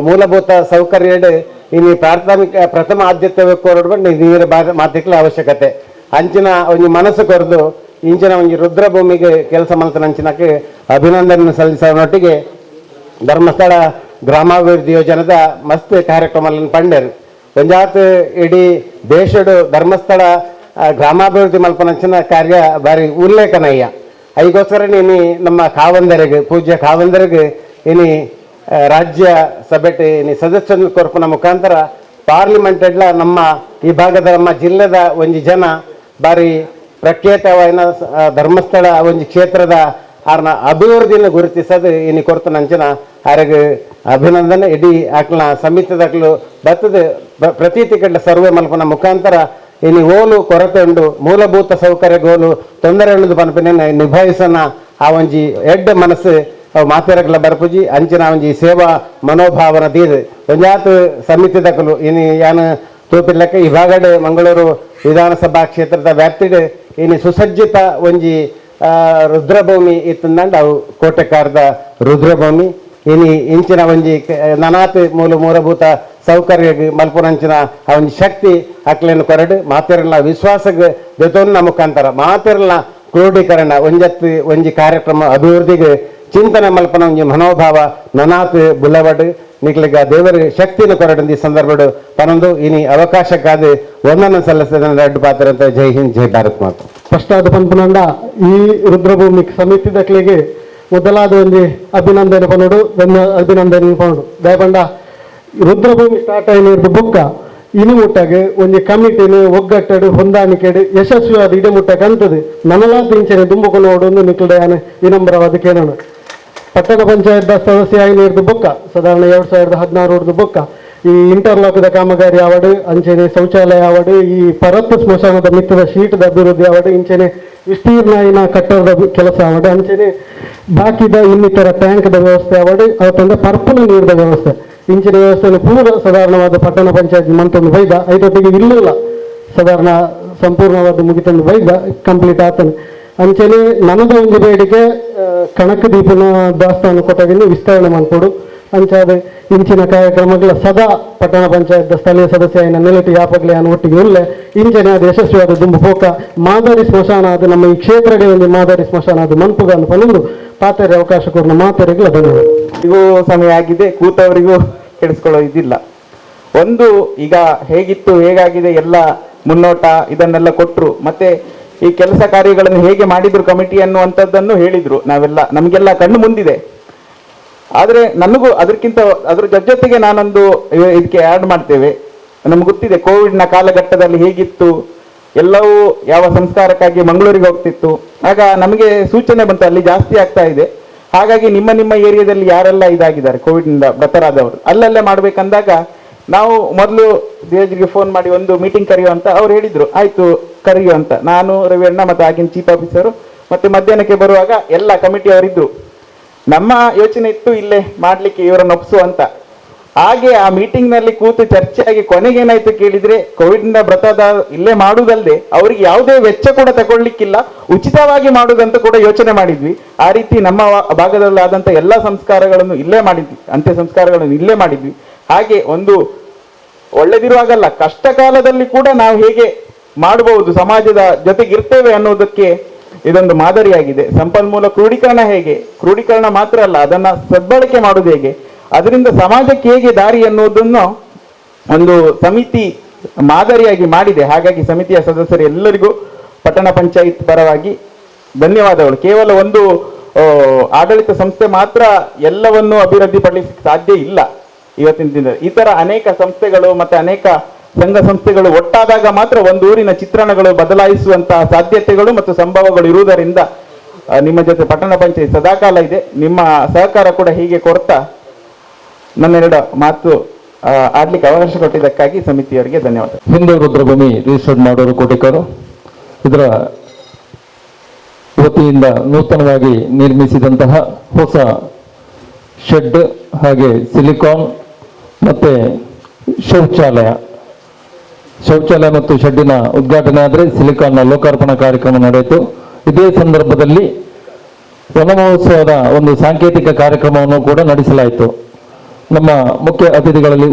ಮೂಲಭೂತ ಸೌಕರ್ಯಡ್ ಇನಿ ಪ್ರಾಥಮಿಕ ಪ್ರಥಮ ಆದ್ಯತೆ ಕೊರಡು ನೀರು ಮಾತಿಕ್ಲ ಅವಶ್ಯಕತೆ ಅಂಚಿನ ಒಂಜಿ ಮನಸ್ಸು ಕೊರದು ಇಂಚಿನ ಒಂಜಿ ರುದ್ರಭೂಮಿಗೆ ಕೆಲಸ ಮಲ್ತನಂಚಿನಕ್ಕೆ ಅಭಿನಂದನೆ ಸಲ್ಲಿಸೋನೊಟ್ಟಿಗೆ ಧರ್ಮಸ್ಥಳ ಗ್ರಾಮಾಭಿವೃದ್ಧಿ ಯೋಜನೆದ ಮಸ್ತ್ ಕಾರ್ಯಕ್ರಮ ಪಂಡರು ಒಂಜಾತ್ ಇಡೀ ದೇಶಡು ಧರ್ಮಸ್ಥಳ ಗ್ರಾಮಾಭಿವೃದ್ಧಿ ಮಲ್ಪನಂಚಿನ ಕಾರ್ಯ ಬಾರಿ ಉಲ್ಲೇಖನೀಯ. ಐಗೋಸ್ಕರ ಇನಿ ನಮ್ಮ ಕಾವಂದರಿಗೆ ಪೂಜ್ಯ ಕಾವಂದರಿಗೆ ಇನಿ ರಾಜ್ಯ ಸಭೆಟ್ ಇನಿ ಸದಸ್ಯ ಕೊರ್ಪುನ ಮುಖಾಂತರ ಪಾರ್ಲಿಮೆಂಟ್ ಎಡ್ಲ ನಮ್ಮ ಈ ಭಾಗದ ನಮ್ಮ ಜಿಲ್ಲೆದ ಒಂಜಿ ಜನ ಬಾರಿ ಪ್ರಖ್ಯಾತವಾಯಿನ ಧರ್ಮಸ್ಥಳ ಒಂಜಿ ಕ್ಷೇತ್ರದ ಆರ್ನ ಅಭಿವೃದ್ಧಿಯನ್ನು ಗುರುತಿಸೋದು ಇನಿ ಕೊರ್ತನಂಚಿನ ಆರಿಗೆ ಅಭಿನಂದನೆ. ಇಡೀ ಆಕ್ಲ ಸಮಿತಿದಾಕ್ಲು ಬತ್ತದ ಪ್ರತೀತಿ ಕಂಡ ಸರ್ವೆ ಮಲ್ಪನ ಮುಖಾಂತರ ಇನಿ ಓಲು ಕೊರತೆ ಉಂಡು ಮೂಲಭೂತ ಸೌಕರ್ಯಗೋಲು ತೊಂದರೆ ಉಂಡು ಪನ್ಪಿನ ನಿಭಾಯಿಸನ ಆ ಒಂಜಿ ಎಡ್ಡೆ ಮನಸ್ಸು ಅವು ಮಾತೆರಗ್ಲ ಬರ್ಪುಜಿ ಅಂಚಿನ ಒಂಜಿ ಸೇವಾ ಮನೋಭಾವನ ದೀದು ಒಂಜಾತ್ ಸಮಿತಿದಕಲು ಇನಿ ಯಾನು ತೂಪಿರ್ಲಕ್ಕ ಈ ಭಾಗಡ್ ಮಂಗಳೂರು ವಿಧಾನಸಭಾ ಕ್ಷೇತ್ರದ ವ್ಯಾಪ್ತಿಡ್ ಇನಿ ಸುಸಜ್ಜಿತ ಒಂಜಿ ರುದ್ರಭೂಮಿ ಇತ್ತಂದಂಡ ಅವು ಕೋಟೆಕಾರದ ರುದ್ರಭೂಮಿ ಇನಿ ಇಂಚಿನ ಒಂಜಿ ನನಾತ್ ಮೂಲಭೂತ ಸೌಕರ್ಯ ಮಲ್ಪುನಂಚಿನ ಆ ಒಂಜಿ ಶಕ್ತಿ ಅಕ್ಲೇನು ಕೊರಡು ಮಾತೆರಲ್ಲ ವಿಶ್ವಾಸಕ್ಕೆ ದೆತೊನ್ನ ಮುಖಾಂತರ ಮಾತೆರಲ್ಲ ಕ್ರೋಢೀಕರಣ ಒಂಜತ್ತು ಒಂಜಿ ಕಾರ್ಯಕ್ರಮ ಅಭಿವೃದ್ಧಿಗೆ ಚಿಂತನೆ ಮಲ್ಪನ ಒಂಜಿ ಮನೋಭಾವ ನನಾತ್ ಬುಲವಡ್ ನಿಕ್ಲಿಗ ದೇವರ ಶಕ್ತಿನ ಕೊರಡು ಈ ಸಂದರ್ಭಡು ಪನೊಂದು ಇನಿ ಅವಕಾಶಕ್ಕಾದ ವಂದನೆ ಸಲ್ಲಿಸಿದ ರಡ್ಡು ಪಾತ್ರ ಅಂತ. ಜೈ ಹಿಂದ್, ಜೈ ಭಾರತ್ ಮಾತು. ಫಸ್ಟ್ ಆದ ಪನ್ಪುನಂಡ ಈ ರುದ್ರಭೂಮಿ ಸಮಿತಿದಕ್ಲಿಗೆ ಮೊದಲಾದ ಒಂಜಿ ಅಭಿನಂದನೆ ಪನೋಡು ಅಭಿನಂದನೆ ಪನೋಡು ದಯಪಂಡ ರುದ್ರಭೂಮಿ ಸ್ಟಾರ್ಟ್ అయిన ಬುಕ್ಕ ಇನಿ ಮುಟ್ಟಾಗ ಒಂಜಿ ಕಮಿಟಿನ ಒಗ್ಗಟ್ಟಡು ಹೊಂದಾಣಿಕೆಡು ಯಶಸ್ವಿಯಾದ ಇಡೆ ಮುಟ್ಟಕ್ಕೆ ಅಂತದು ನನಲಾತ ಇಂಚನೆ ದುಂಬುಕೊಂಡು ಓಡೊಂದು ನಿಕ್ಲುಡ ವಿನಮ್ರವಾದ ಕೇಳೋಣ. ಪಟ್ಟಣ ಪಂಚಾಯತ್ ಸದಸ್ಯ ಆಯ್ದು ಬೊಕ್ಕ ಸಾಧಾರಣ 2016 ಬೊಕ್ಕ ಈ ಇಂಟರ್ಲಾಕ್ದ ಕಾಮಗಾರಿ ಆವಡು ಅಂಚೆನೆ ಶೌಚಾಲಯ ಆವಡು ಈ ಪರತ್ತು ಸ್ಮಶಾನದ ಮಿತ್ತದ ಶೀಟದ ಅಭಿವೃದ್ಧಿ ಆವಡು ಇಂಚೆನೆ ವಿಸ್ತೀರ್ಣ ಕಟ್ಟಡದ ಕೆಲಸ ಆವಡು ಅಂಚೆನೆ ಬಾಕಿದ ಇನ್ನಿತರ ಟ್ಯಾಂಕ್ದ ವ್ಯವಸ್ಥೆ ಆವಡು ಅವತ್ತಂದ್ರೆ ಪರ್ಪುನ ನೀರಿದ ವ್ಯವಸ್ಥೆ ಇಂಚಿನ ವ್ಯವಸ್ಥೆಯನ್ನು ಪೂರ ಸಾಧಾರಣವಾದ ಪಟ್ಟಣ ಪಂಚಾಯತ್ ಮಂತೊಂದು ಬೈದ ಐತೊಟ್ಟಿಗೆ ಇಲ್ಲಿಲ್ಲ ಸಾಧಾರಣ ಸಂಪೂರ್ಣವಾದ ಮುಗಿತಂದು ಬೈದ ಕಂಪ್ಲೀಟ್ ಆತನೆ. ಅಂಚೆನೆ ನನದ ಒಂದು ಬೇಡಿಕೆ ಕಣಕ್ ದೀಪನ ದಾಸ್ತಾನು ಕೊಟ್ಟಗಿನ ವಿಸ್ತರಣೆ ಮಾಡ್ಕೊಡು ಅಂಚಾದ ಇಂಚಿನ ಕಾರ್ಯಕ್ರಮಗಳ ಸದಾ ಪಟ್ಟಣ ಪಂಚಾಯತ್ ಸ್ಥಳೀಯ ಸದಸ್ಯ ನೆಲೆಟಿ ಯಾಪಗ್ಲೆ ಅನ್ನು ಒಟ್ಟಿಗೆ ಉಲ್ಲೆ ಇಂಚನೆ ಅದು ಯಶಸ್ವಿಯಾದ ದುಂಬು ಪೋಕ ಮಾದರಿ ಸ್ಮಶಾನ ಅದು ನಮ್ಮ ಈ ಕ್ಷೇತ್ರಕ್ಕೆ ಒಂದು ಮಾದರಿ ಸ್ಮಶಾನ ಅದು ಮನ್ಪುಗ ಅಂತ ಪನೊಂದು ಪಾತೆರೆ ಅವಕಾಶ ಕೊಡೋಣ ಮಾತೆರೆಗಳ ಧನ್ಯವಾದ. ಸಮಯ ಆಗಿದೆ, ಕೂತವರಿಗೂ ಕೆಡಿಸ್ಕೊಳ್ಳೋ ಇದಿಲ್ಲ. ಒಂದು ಈಗ ಹೇಗಿತ್ತು ಹೇಗಾಗಿದೆ ಎಲ್ಲ ಮುನ್ನೋಟ ಇದನ್ನೆಲ್ಲ ಕೊಟ್ಟರು, ಮತ್ತೆ ಈ ಕೆಲಸ ಕಾರ್ಯಗಳನ್ನು ಹೇಗೆ ಮಾಡಿದ್ರು ಕಮಿಟಿ ಅನ್ನುವಂಥದ್ದನ್ನು ಹೇಳಿದರು. ನಾವೆಲ್ಲ ನಮಗೆಲ್ಲ ಕಣ್ಣು ಮುಂದಿದೆ. ಆದರೆ ನನಗೂ ಅದಕ್ಕಿಂತ ಅದ್ರ ಜೊತೆಗೆ ನಾನೊಂದು ಇದಕ್ಕೆ ಆ್ಯಡ್ ಮಾಡ್ತೇವೆ. ನಮ್ಗೆ ಗೊತ್ತಿದೆ ಕೋವಿಡ್ನ ಕಾಲಘಟ್ಟದಲ್ಲಿ ಹೇಗಿತ್ತು, ಎಲ್ಲವೂ ಯಾವ ಸಂಸ್ಕಾರಕ್ಕಾಗಿ ಮಂಗಳೂರಿಗೆ ಹೋಗ್ತಿತ್ತು. ಆಗ ನಮಗೆ ಸೂಚನೆ ಬಂತು ಅಲ್ಲಿ ಜಾಸ್ತಿ ಆಗ್ತಾ ಇದೆ, ಹಾಗಾಗಿ ನಿಮ್ಮ ನಿಮ್ಮ ಏರಿಯಾದಲ್ಲಿ ಯಾರೆಲ್ಲ ಇದಾಗಿದ್ದಾರೆ ಕೋವಿಡ್ನಿಂದ ಮೃತರಾದವರು ಅಲ್ಲಲ್ಲೇ ಮಾಡಬೇಕಂದಾಗ ನಾವು ಮೊದಲು ಧೀರಜ್ಗೆ ಫೋನ್ ಮಾಡಿ ಒಂದು ಮೀಟಿಂಗ್ ಕರೆಯೋ ಅಂತ ಅವ್ರು ಹೇಳಿದರು. ಆಯಿತು ಕರೆಯೋ ಅಂತ ನಾನು, ರವಿ ಅಣ್ಣ ಮತ್ತು ಆಗಿನ ಚೀಫ್ ಆಫೀಸರು ಮತ್ತು ಮಧ್ಯಾಹ್ನಕ್ಕೆ ಬರುವಾಗ ಎಲ್ಲ ಕಮಿಟಿಯವರಿದ್ದರು. ನಮ್ಮ ಯೋಚನೆ ಇತ್ತು ಇಲ್ಲೇ ಮಾಡಲಿಕ್ಕೆ ಇವರನ್ನು ಒಪ್ಪಿಸುವ ಅಂತ. ಹಾಗೆ ಆ ಮೀಟಿಂಗ್ನಲ್ಲಿ ಕೂತು ಚರ್ಚೆಯಾಗಿ ಕೊನೆಗೇನಾಯ್ತು ಕೇಳಿದರೆ, ಕೋವಿಡ್ನಿಂದ ಮೃತದ ಇಲ್ಲೇ ಮಾಡುವುದಲ್ಲದೆ ಅವರಿಗೆ ಯಾವುದೇ ವೆಚ್ಚ ಕೂಡ ತಗೊಳ್ಲಿಕ್ಕಿಲ್ಲ, ಉಚಿತವಾಗಿ ಮಾಡುವುದಂತ ಕೂಡ ಯೋಚನೆ ಮಾಡಿದ್ವಿ. ಆ ರೀತಿ ನಮ್ಮ ಭಾಗದಲ್ಲಿ ಆದಂಥ ಎಲ್ಲ ಸಂಸ್ಕಾರಗಳನ್ನು ಇಲ್ಲೇ ಮಾಡಿದ್ವಿ, ಅಂತ್ಯ ಸಂಸ್ಕಾರಗಳನ್ನು ಇಲ್ಲೇ ಮಾಡಿದ್ವಿ. ಹಾಗೆ ಒಂದು ಒಳ್ಳೆದಿರುವಾಗಲ್ಲ, ಕಷ್ಟ ಕಾಲದಲ್ಲಿ ಕೂಡ ನಾವು ಹೇಗೆ ಮಾಡಬಹುದು, ಸಮಾಜದ ಜೊತೆಗಿರ್ತೇವೆ ಅನ್ನೋದಕ್ಕೆ ಇದೊಂದು ಮಾದರಿಯಾಗಿದೆ. ಸಂಪನ್ಮೂಲ ಕ್ರೋಢೀಕರಣ ಹೇಗೆ, ಕ್ರೋಢೀಕರಣ ಮಾತ್ರ ಅಲ್ಲ, ಅದನ್ನು ಸದ್ಬಳಕೆ ಮಾಡೋದು ಹೇಗೆ, ಅದರಿಂದ ಸಮಾಜಕ್ಕೆ ಹೇಗೆ ದಾರಿ ಅನ್ನೋದನ್ನು ಒಂದು ಸಮಿತಿ ಮಾದರಿಯಾಗಿ ಮಾಡಿದೆ. ಹಾಗಾಗಿ ಸಮಿತಿಯ ಸದಸ್ಯರು ಎಲ್ಲರಿಗೂ ಪಟ್ಟಣ ಪಂಚಾಯತ್ ಪರವಾಗಿ ಧನ್ಯವಾದಗಳು. ಕೇವಲ ಒಂದು ಆಡಳಿತ ಸಂಸ್ಥೆ ಮಾತ್ರ ಎಲ್ಲವನ್ನೂ ಅಭಿವೃದ್ಧಿಪಡಿಸಲಿಕ್ಕೆ ಸಾಧ್ಯ ಇಲ್ಲ ಇವತ್ತಿನ ದಿನದಲ್ಲಿ. ಈ ಥರ ಅನೇಕ ಸಂಸ್ಥೆಗಳು ಮತ್ತು ಅನೇಕ ಸಂಘ ಸಂಸ್ಥೆಗಳು ಒಟ್ಟಾದಾಗ ಮಾತ್ರ ಒಂದು ಊರಿನ ಚಿತ್ರಣಗಳು ಬದಲಾಯಿಸುವಂತಹ ಸಾಧ್ಯತೆಗಳು ಮತ್ತು ಸಂಭವಗಳು ಇರುವುದರಿಂದ ನಿಮ್ಮ ಜೊತೆ ಪಟ್ಟಣ ಪಂಚಾಯತ್ ಸದಾಕಾಲ ಇದೆ. ನಿಮ್ಮ ಸಹಕಾರ ಕೂಡ ಹೀಗೆ ಕೊಡ್ತಾ ನನ್ನೆರಡು ಮಾತು ಆಡ್ಲಿಕ್ಕೆ ಅವಕಾಶ ಕೊಟ್ಟಿದ್ದಕ್ಕಾಗಿ ಸಮಿತಿಯವರಿಗೆ ಧನ್ಯವಾದ. ಹಿಂದೂ ರುದ್ರಭೂಮಿ ರಿಜಿಸ್ಟರ್ಡ್ ಮಾಡೋರು ಕೋಟೆಕಾರು ಇದರ ವತಿಯಿಂದ ನೂತನವಾಗಿ ನಿರ್ಮಿಸಿದಂತಹ ಹೊಸ ಶೆಡ್ ಹಾಗೆ ಸಿಲಿಕಾನ್ ಮತ್ತು ಶೌಚಾಲಯ ಮತ್ತು ಶೆಡ್ಡಿನ ಉದ್ಘಾಟನೆ ಆದರೆ ಸಿಲಿಕಾನ್ನ ಲೋಕಾರ್ಪಣಾ ಕಾರ್ಯಕ್ರಮ ನಡೆಯಿತು. ಇದೇ ಸಂದರ್ಭದಲ್ಲಿ ವನಮಹೋತ್ಸವದ ಒಂದು ಸಾಂಕೇತಿಕ ಕಾರ್ಯಕ್ರಮವನ್ನು ಕೂಡ ನಡೆಸಲಾಯಿತು. ನಮ್ಮ ಮುಖ್ಯ ಅತಿಥಿಗಳಲ್ಲಿ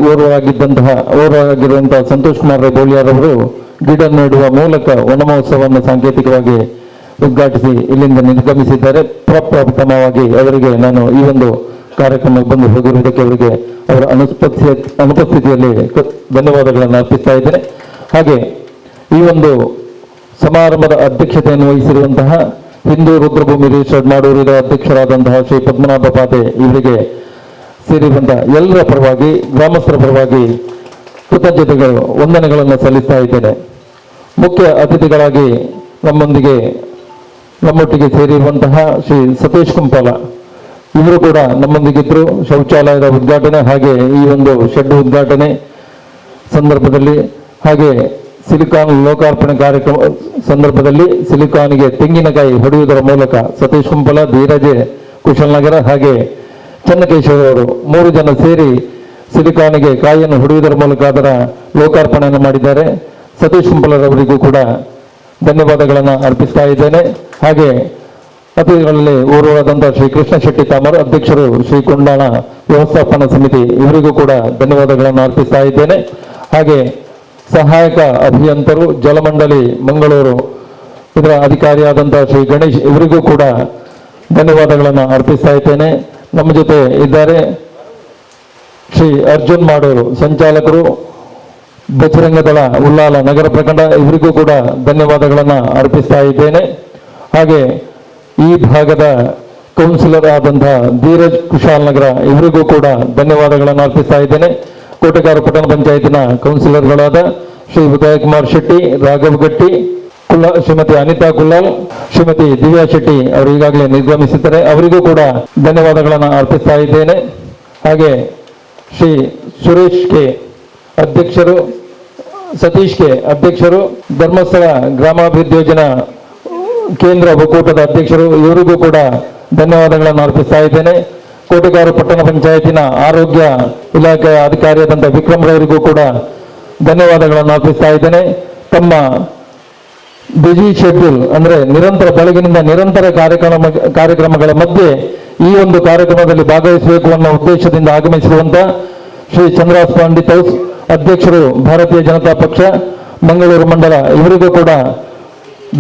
ಓರ್ವರಾಗಿರುವಂತಹ ಸಂತೋಷ್ ಕುಮಾರ್ ರೈ ಬೋಳಿಯಾರವರು ಗಿಡ ನೆಡುವ ಮೂಲಕ ವನಮಹೋತ್ಸವವನ್ನು ಸಾಂಕೇತಿಕವಾಗಿ ಉದ್ಘಾಟಿಸಿ ಇಲ್ಲಿಂದ ನಿರ್ಗಮಿಸಿದ್ದಾರೆ. ಪ್ರಪ್ರಥಮವಾಗಿ ಅವರಿಗೆ ನಾನು ಈ ಒಂದು ಕಾರ್ಯಕ್ರಮಕ್ಕೆ ಬಂದು ಹೋಗಿರುವುದಕ್ಕೆ ಅವರಿಗೆ ಅವರ ಅನುಪಸ್ಥಿತಿಯಲ್ಲಿ ಧನ್ಯವಾದಗಳನ್ನು ಅರ್ಪಿಸ್ತಾ ಇದ್ದೇನೆ. ಹಾಗೆ ಈ ಒಂದು ಸಮಾರಂಭದ ಅಧ್ಯಕ್ಷತೆಯನ್ನು ವಹಿಸಿರುವಂತಹ ಹಿಂದೂ ರುದ್ರಭೂಮಿ ರಿಜಿಸ್ಟರ್ಡ್ ಮಾಡೂರಿನ ಅಧ್ಯಕ್ಷರಾದಂತಹ ಶ್ರೀ ಪದ್ಮನಾಭ ಪಾತೆ ಇವರಿಗೆ ಸೇರಿರುವಂತಹ ಎಲ್ಲರ ಪರವಾಗಿ, ಗ್ರಾಮಸ್ಥರ ಪರವಾಗಿ ಕೃತಜ್ಞತೆಗಳು, ವಂದನೆಗಳನ್ನು ಸಲ್ಲಿಸ್ತಾ ಇದ್ದೇನೆ. ಮುಖ್ಯ ಅತಿಥಿಗಳಾಗಿ ನಮ್ಮೊಟ್ಟಿಗೆ ಸೇರಿರುವಂತಹ ಶ್ರೀ ಸತೀಶ್ ಕುಂಪಾಲ ಇವರು ಕೂಡ ನಮ್ಮೊಂದಿಗಿದ್ದರು. ಶೌಚಾಲಯದ ಉದ್ಘಾಟನೆ ಹಾಗೆ ಈ ಒಂದು ಶೆಡ್ ಉದ್ಘಾಟನೆ ಸಂದರ್ಭದಲ್ಲಿ ಹಾಗೆ ಸಿಲಿಕಾನ್ ಲೋಕಾರ್ಪಣೆ ಕಾರ್ಯಕ್ರಮ ಸಂದರ್ಭದಲ್ಲಿ ಸಿಲಿಕಾನ್ಗೆ ತೆಂಗಿನಕಾಯಿ ಹೊಡೆಯುವುದರ ಮೂಲಕ ಸತೀಶ್ ಕುಂಪಲ, ಧೀರಜೆ ಕುಶಲನಗರ ಹಾಗೆ ಚನ್ನಕೇಶವರವರು ಮೂರು ಜನ ಸೇರಿ ಸಿಲಿಕಾನ್ಗೆ ಕಾಯಿಯನ್ನು ಹೊಡೆಯುವುದರ ಮೂಲಕ ಅದರ ಲೋಕಾರ್ಪಣೆಯನ್ನು ಮಾಡಿದ್ದಾರೆ. ಸತೀಶ್ ಕುಂಪಲರವರಿಗೂ ಕೂಡ ಧನ್ಯವಾದಗಳನ್ನು ಅರ್ಪಿಸ್ತಾ ಇದ್ದೇನೆ. ಹಾಗೆ ಅತಿಥಿಗಳಲ್ಲಿ ಓರ್ವರಾದಂತಹ ಶ್ರೀ ಕೃಷ್ಣ ಶೆಟ್ಟಿ ತಾಮರ್, ಅಧ್ಯಕ್ಷರು ಶ್ರೀ ಕೊಂಡಾಣ ವ್ಯವಸ್ಥಾಪನಾ ಸಮಿತಿ, ಇವರಿಗೂ ಕೂಡ ಧನ್ಯವಾದಗಳನ್ನು ಅರ್ಪಿಸ್ತಾ ಇದ್ದೇನೆ. ಹಾಗೆ ಸಹಾಯಕ ಅಭಿಯಂತರು ಜಲಮಂಡಳಿ ಮಂಗಳೂರು ಇದರ ಅಧಿಕಾರಿಯಾದಂತಹ ಶ್ರೀ ಗಣೇಶ್ ಇವರಿಗೂ ಕೂಡ ಧನ್ಯವಾದಗಳನ್ನು ಅರ್ಪಿಸ್ತಾ ಇದ್ದೇನೆ. ನಮ್ಮ ಜೊತೆ ಇದ್ದಾರೆ ಶ್ರೀ ಅರ್ಜುನ್ ಮಾಡೂರು, ಸಂಚಾಲಕರು ಬಜರಂಗದಳ ಉಲ್ಲಾಲ ನಗರ ಪ್ರಖಂಡ, ಇವರಿಗೂ ಕೂಡ ಧನ್ಯವಾದಗಳನ್ನು ಅರ್ಪಿಸ್ತಾ ಇದ್ದೇನೆ. ಹಾಗೆ ಈ ಭಾಗದ ಕೌನ್ಸಿಲರ್ ಆದಂತಹ ಧೀರಜ್ ಕುಶಾಲನಗರ ಇವರಿಗೂ ಕೂಡ ಧನ್ಯವಾದಗಳನ್ನು ಅರ್ಪಿಸ್ತಾ ಇದ್ದೇನೆ. ಕೋಟೆಗಾರು ಪಟ್ಟಣ ಪಂಚಾಯತಿನ ಕೌನ್ಸಿಲರ್ಗಳಾದ ಶ್ರೀ ಉದಯಕುಮಾರ್ ಶೆಟ್ಟಿ, ರಾಘವ್ ಗಟ್ಟಿ, ಶ್ರೀಮತಿ ಅನಿತಾ ಕುಲ್ಲಾಲ್, ಶ್ರೀಮತಿ ದಿವ್ಯಾ ಶೆಟ್ಟಿ ಅವರು ಈಗಾಗಲೇ ನಿರ್ಗಮಿಸಿದ್ದಾರೆ, ಅವರಿಗೂ ಕೂಡ ಧನ್ಯವಾದಗಳನ್ನು ಅರ್ಪಿಸ್ತಾ ಇದ್ದೇನೆ. ಹಾಗೆ ಶ್ರೀ ಸುರೇಶ್ ಕೆ ಅಧ್ಯಕ್ಷರು, ಸತೀಶ್ ಕೆ ಅಧ್ಯಕ್ಷರು, ಧರ್ಮಸ್ಥಳ ಗ್ರಾಮಾಭಿವೃದ್ಧಿ ಯೋಜನಾ ಕೇಂದ್ರ ಒಕ್ಕೂಟದ ಅಧ್ಯಕ್ಷರು, ಇವರಿಗೂ ಕೂಡ ಧನ್ಯವಾದಗಳನ್ನು ಅರ್ಪಿಸ್ತಾ ಇದ್ದೇನೆ. ಕೋಟೆಗಾರು ಪಟ್ಟಣ ಪಂಚಾಯತಿನ ಆರೋಗ್ಯ ಇಲಾಖೆಯ ಅಧಿಕಾರಿಯಾದಂಥ ವಿಕ್ರಮ್ ರವರಿಗೂ ಕೂಡ ಧನ್ಯವಾದಗಳನ್ನು ಅರ್ಪಿಸ್ತಾ ಇದ್ದೇನೆ. ತಮ್ಮ ಬ್ಯುಸಿ ಶೆಡ್ಯೂಲ್ ಅಂದರೆ ನಿರಂತರ ಬೆಳಗಿನಿಂದ ನಿರಂತರ ಕಾರ್ಯಕ್ರಮಗಳ ಮಧ್ಯೆ ಈ ಒಂದು ಕಾರ್ಯಕ್ರಮದಲ್ಲಿ ಭಾಗವಹಿಸಬೇಕು ಅನ್ನೋ ಉದ್ದೇಶದಿಂದ ಆಗಮಿಸಿರುವಂಥ ಶ್ರೀ ಚಂದ್ರಾಸ್ ಪಂಡಿತ್ ಹೌಸ್ ಅಧ್ಯಕ್ಷರು, ಭಾರತೀಯ ಜನತಾ ಪಕ್ಷ ಮಂಗಳೂರು ಮಂಡಲ, ಇವರಿಗೂ ಕೂಡ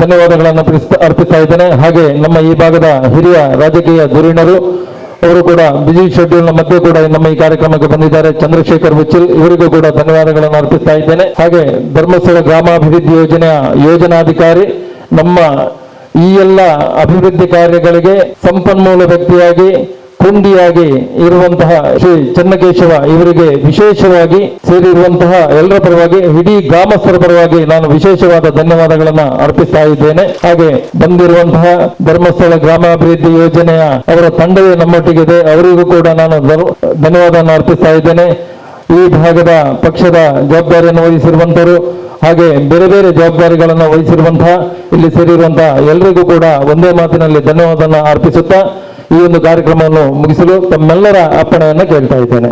ಧನ್ಯವಾದಗಳನ್ನು ಅರ್ಪಿಸ್ತಾ ಇದ್ದೇನೆ. ಹಾಗೆ ನಮ್ಮ ಈ ಭಾಗದ ಹಿರಿಯ ರಾಜಕೀಯ ಧುರೀಣರು ಅವರು ಕೂಡ ಬಿಜಿ ಶೆಡ್ಯೂಲ್ ನ ಮಧ್ಯೆ ಕೂಡ ನಮ್ಮ ಈ ಕಾರ್ಯಕ್ರಮಕ್ಕೆ ಬಂದಿದ್ದಾರೆ. ಚಂದ್ರಶೇಖರ್ ಉಚ್ಚಿಲ್ ಇವರಿಗೂ ಕೂಡ ಧನ್ಯವಾದಗಳನ್ನು ಅರ್ಪಿಸ್ತಾ ಇದ್ದೇನೆ. ಹಾಗೆ ಧರ್ಮಸ್ಥಳ ಗ್ರಾಮಾಭಿವೃದ್ಧಿ ಯೋಜನೆಯ ಯೋಜನಾಧಿಕಾರಿ, ನಮ್ಮ ಈ ಎಲ್ಲ ಅಭಿವೃದ್ಧಿ ಕಾರ್ಯಗಳಿಗೆ ಸಂಪನ್ಮೂಲ ವ್ಯಕ್ತಿಯಾಗಿ, ಕೊಂಡಿಯಾಗಿ ಇರುವಂತಹ ಶ್ರೀ ಚನ್ನಕೇಶವ ಇವರಿಗೆ ವಿಶೇಷವಾಗಿ ಸೇರಿರುವಂತಹ ಎಲ್ಲರ ಪರವಾಗಿ, ಇಡೀ ಗ್ರಾಮಸ್ಥರ ಪರವಾಗಿ ನಾನು ವಿಶೇಷವಾದ ಧನ್ಯವಾದಗಳನ್ನ ಅರ್ಪಿಸ್ತಾ ಇದ್ದೇನೆ. ಹಾಗೆ ಬಂದಿರುವಂತಹ ಧರ್ಮಸ್ಥಳ ಗ್ರಾಮಾಭಿವೃದ್ಧಿ ಯೋಜನೆಯ ಅವರ ತಂಡವೇ ನಮ್ಮೊಟ್ಟಿಗಿದೆ. ಅವರಿಗೂ ಕೂಡ ನಾನು ಧನ್ಯವಾದವನ್ನು ಅರ್ಪಿಸ್ತಾ ಇದ್ದೇನೆ. ಈ ಭಾಗದ ಪಕ್ಷದ ಜವಾಬ್ದಾರಿಯನ್ನು ವಹಿಸಿರುವಂತವರು, ಹಾಗೆ ಬೇರೆ ಬೇರೆ ಜವಾಬ್ದಾರಿಗಳನ್ನು ವಹಿಸಿರುವಂತಹ, ಇಲ್ಲಿ ಸೇರಿರುವಂತಹ ಎಲ್ಲರಿಗೂ ಕೂಡ ಒಂದೇ ಮಾತಿನಲ್ಲಿ ಧನ್ಯವಾದವನ್ನು ಅರ್ಪಿಸುತ್ತಾ ಈ ಒಂದು ಕಾರ್ಯಕ್ರಮವನ್ನು ಮುಗಿಸಲು ತಮ್ಮೆಲ್ಲರ ಅಪ್ಪಣೆಯನ್ನು ಕೇಳ್ತಾ ಇದ್ದೇನೆ.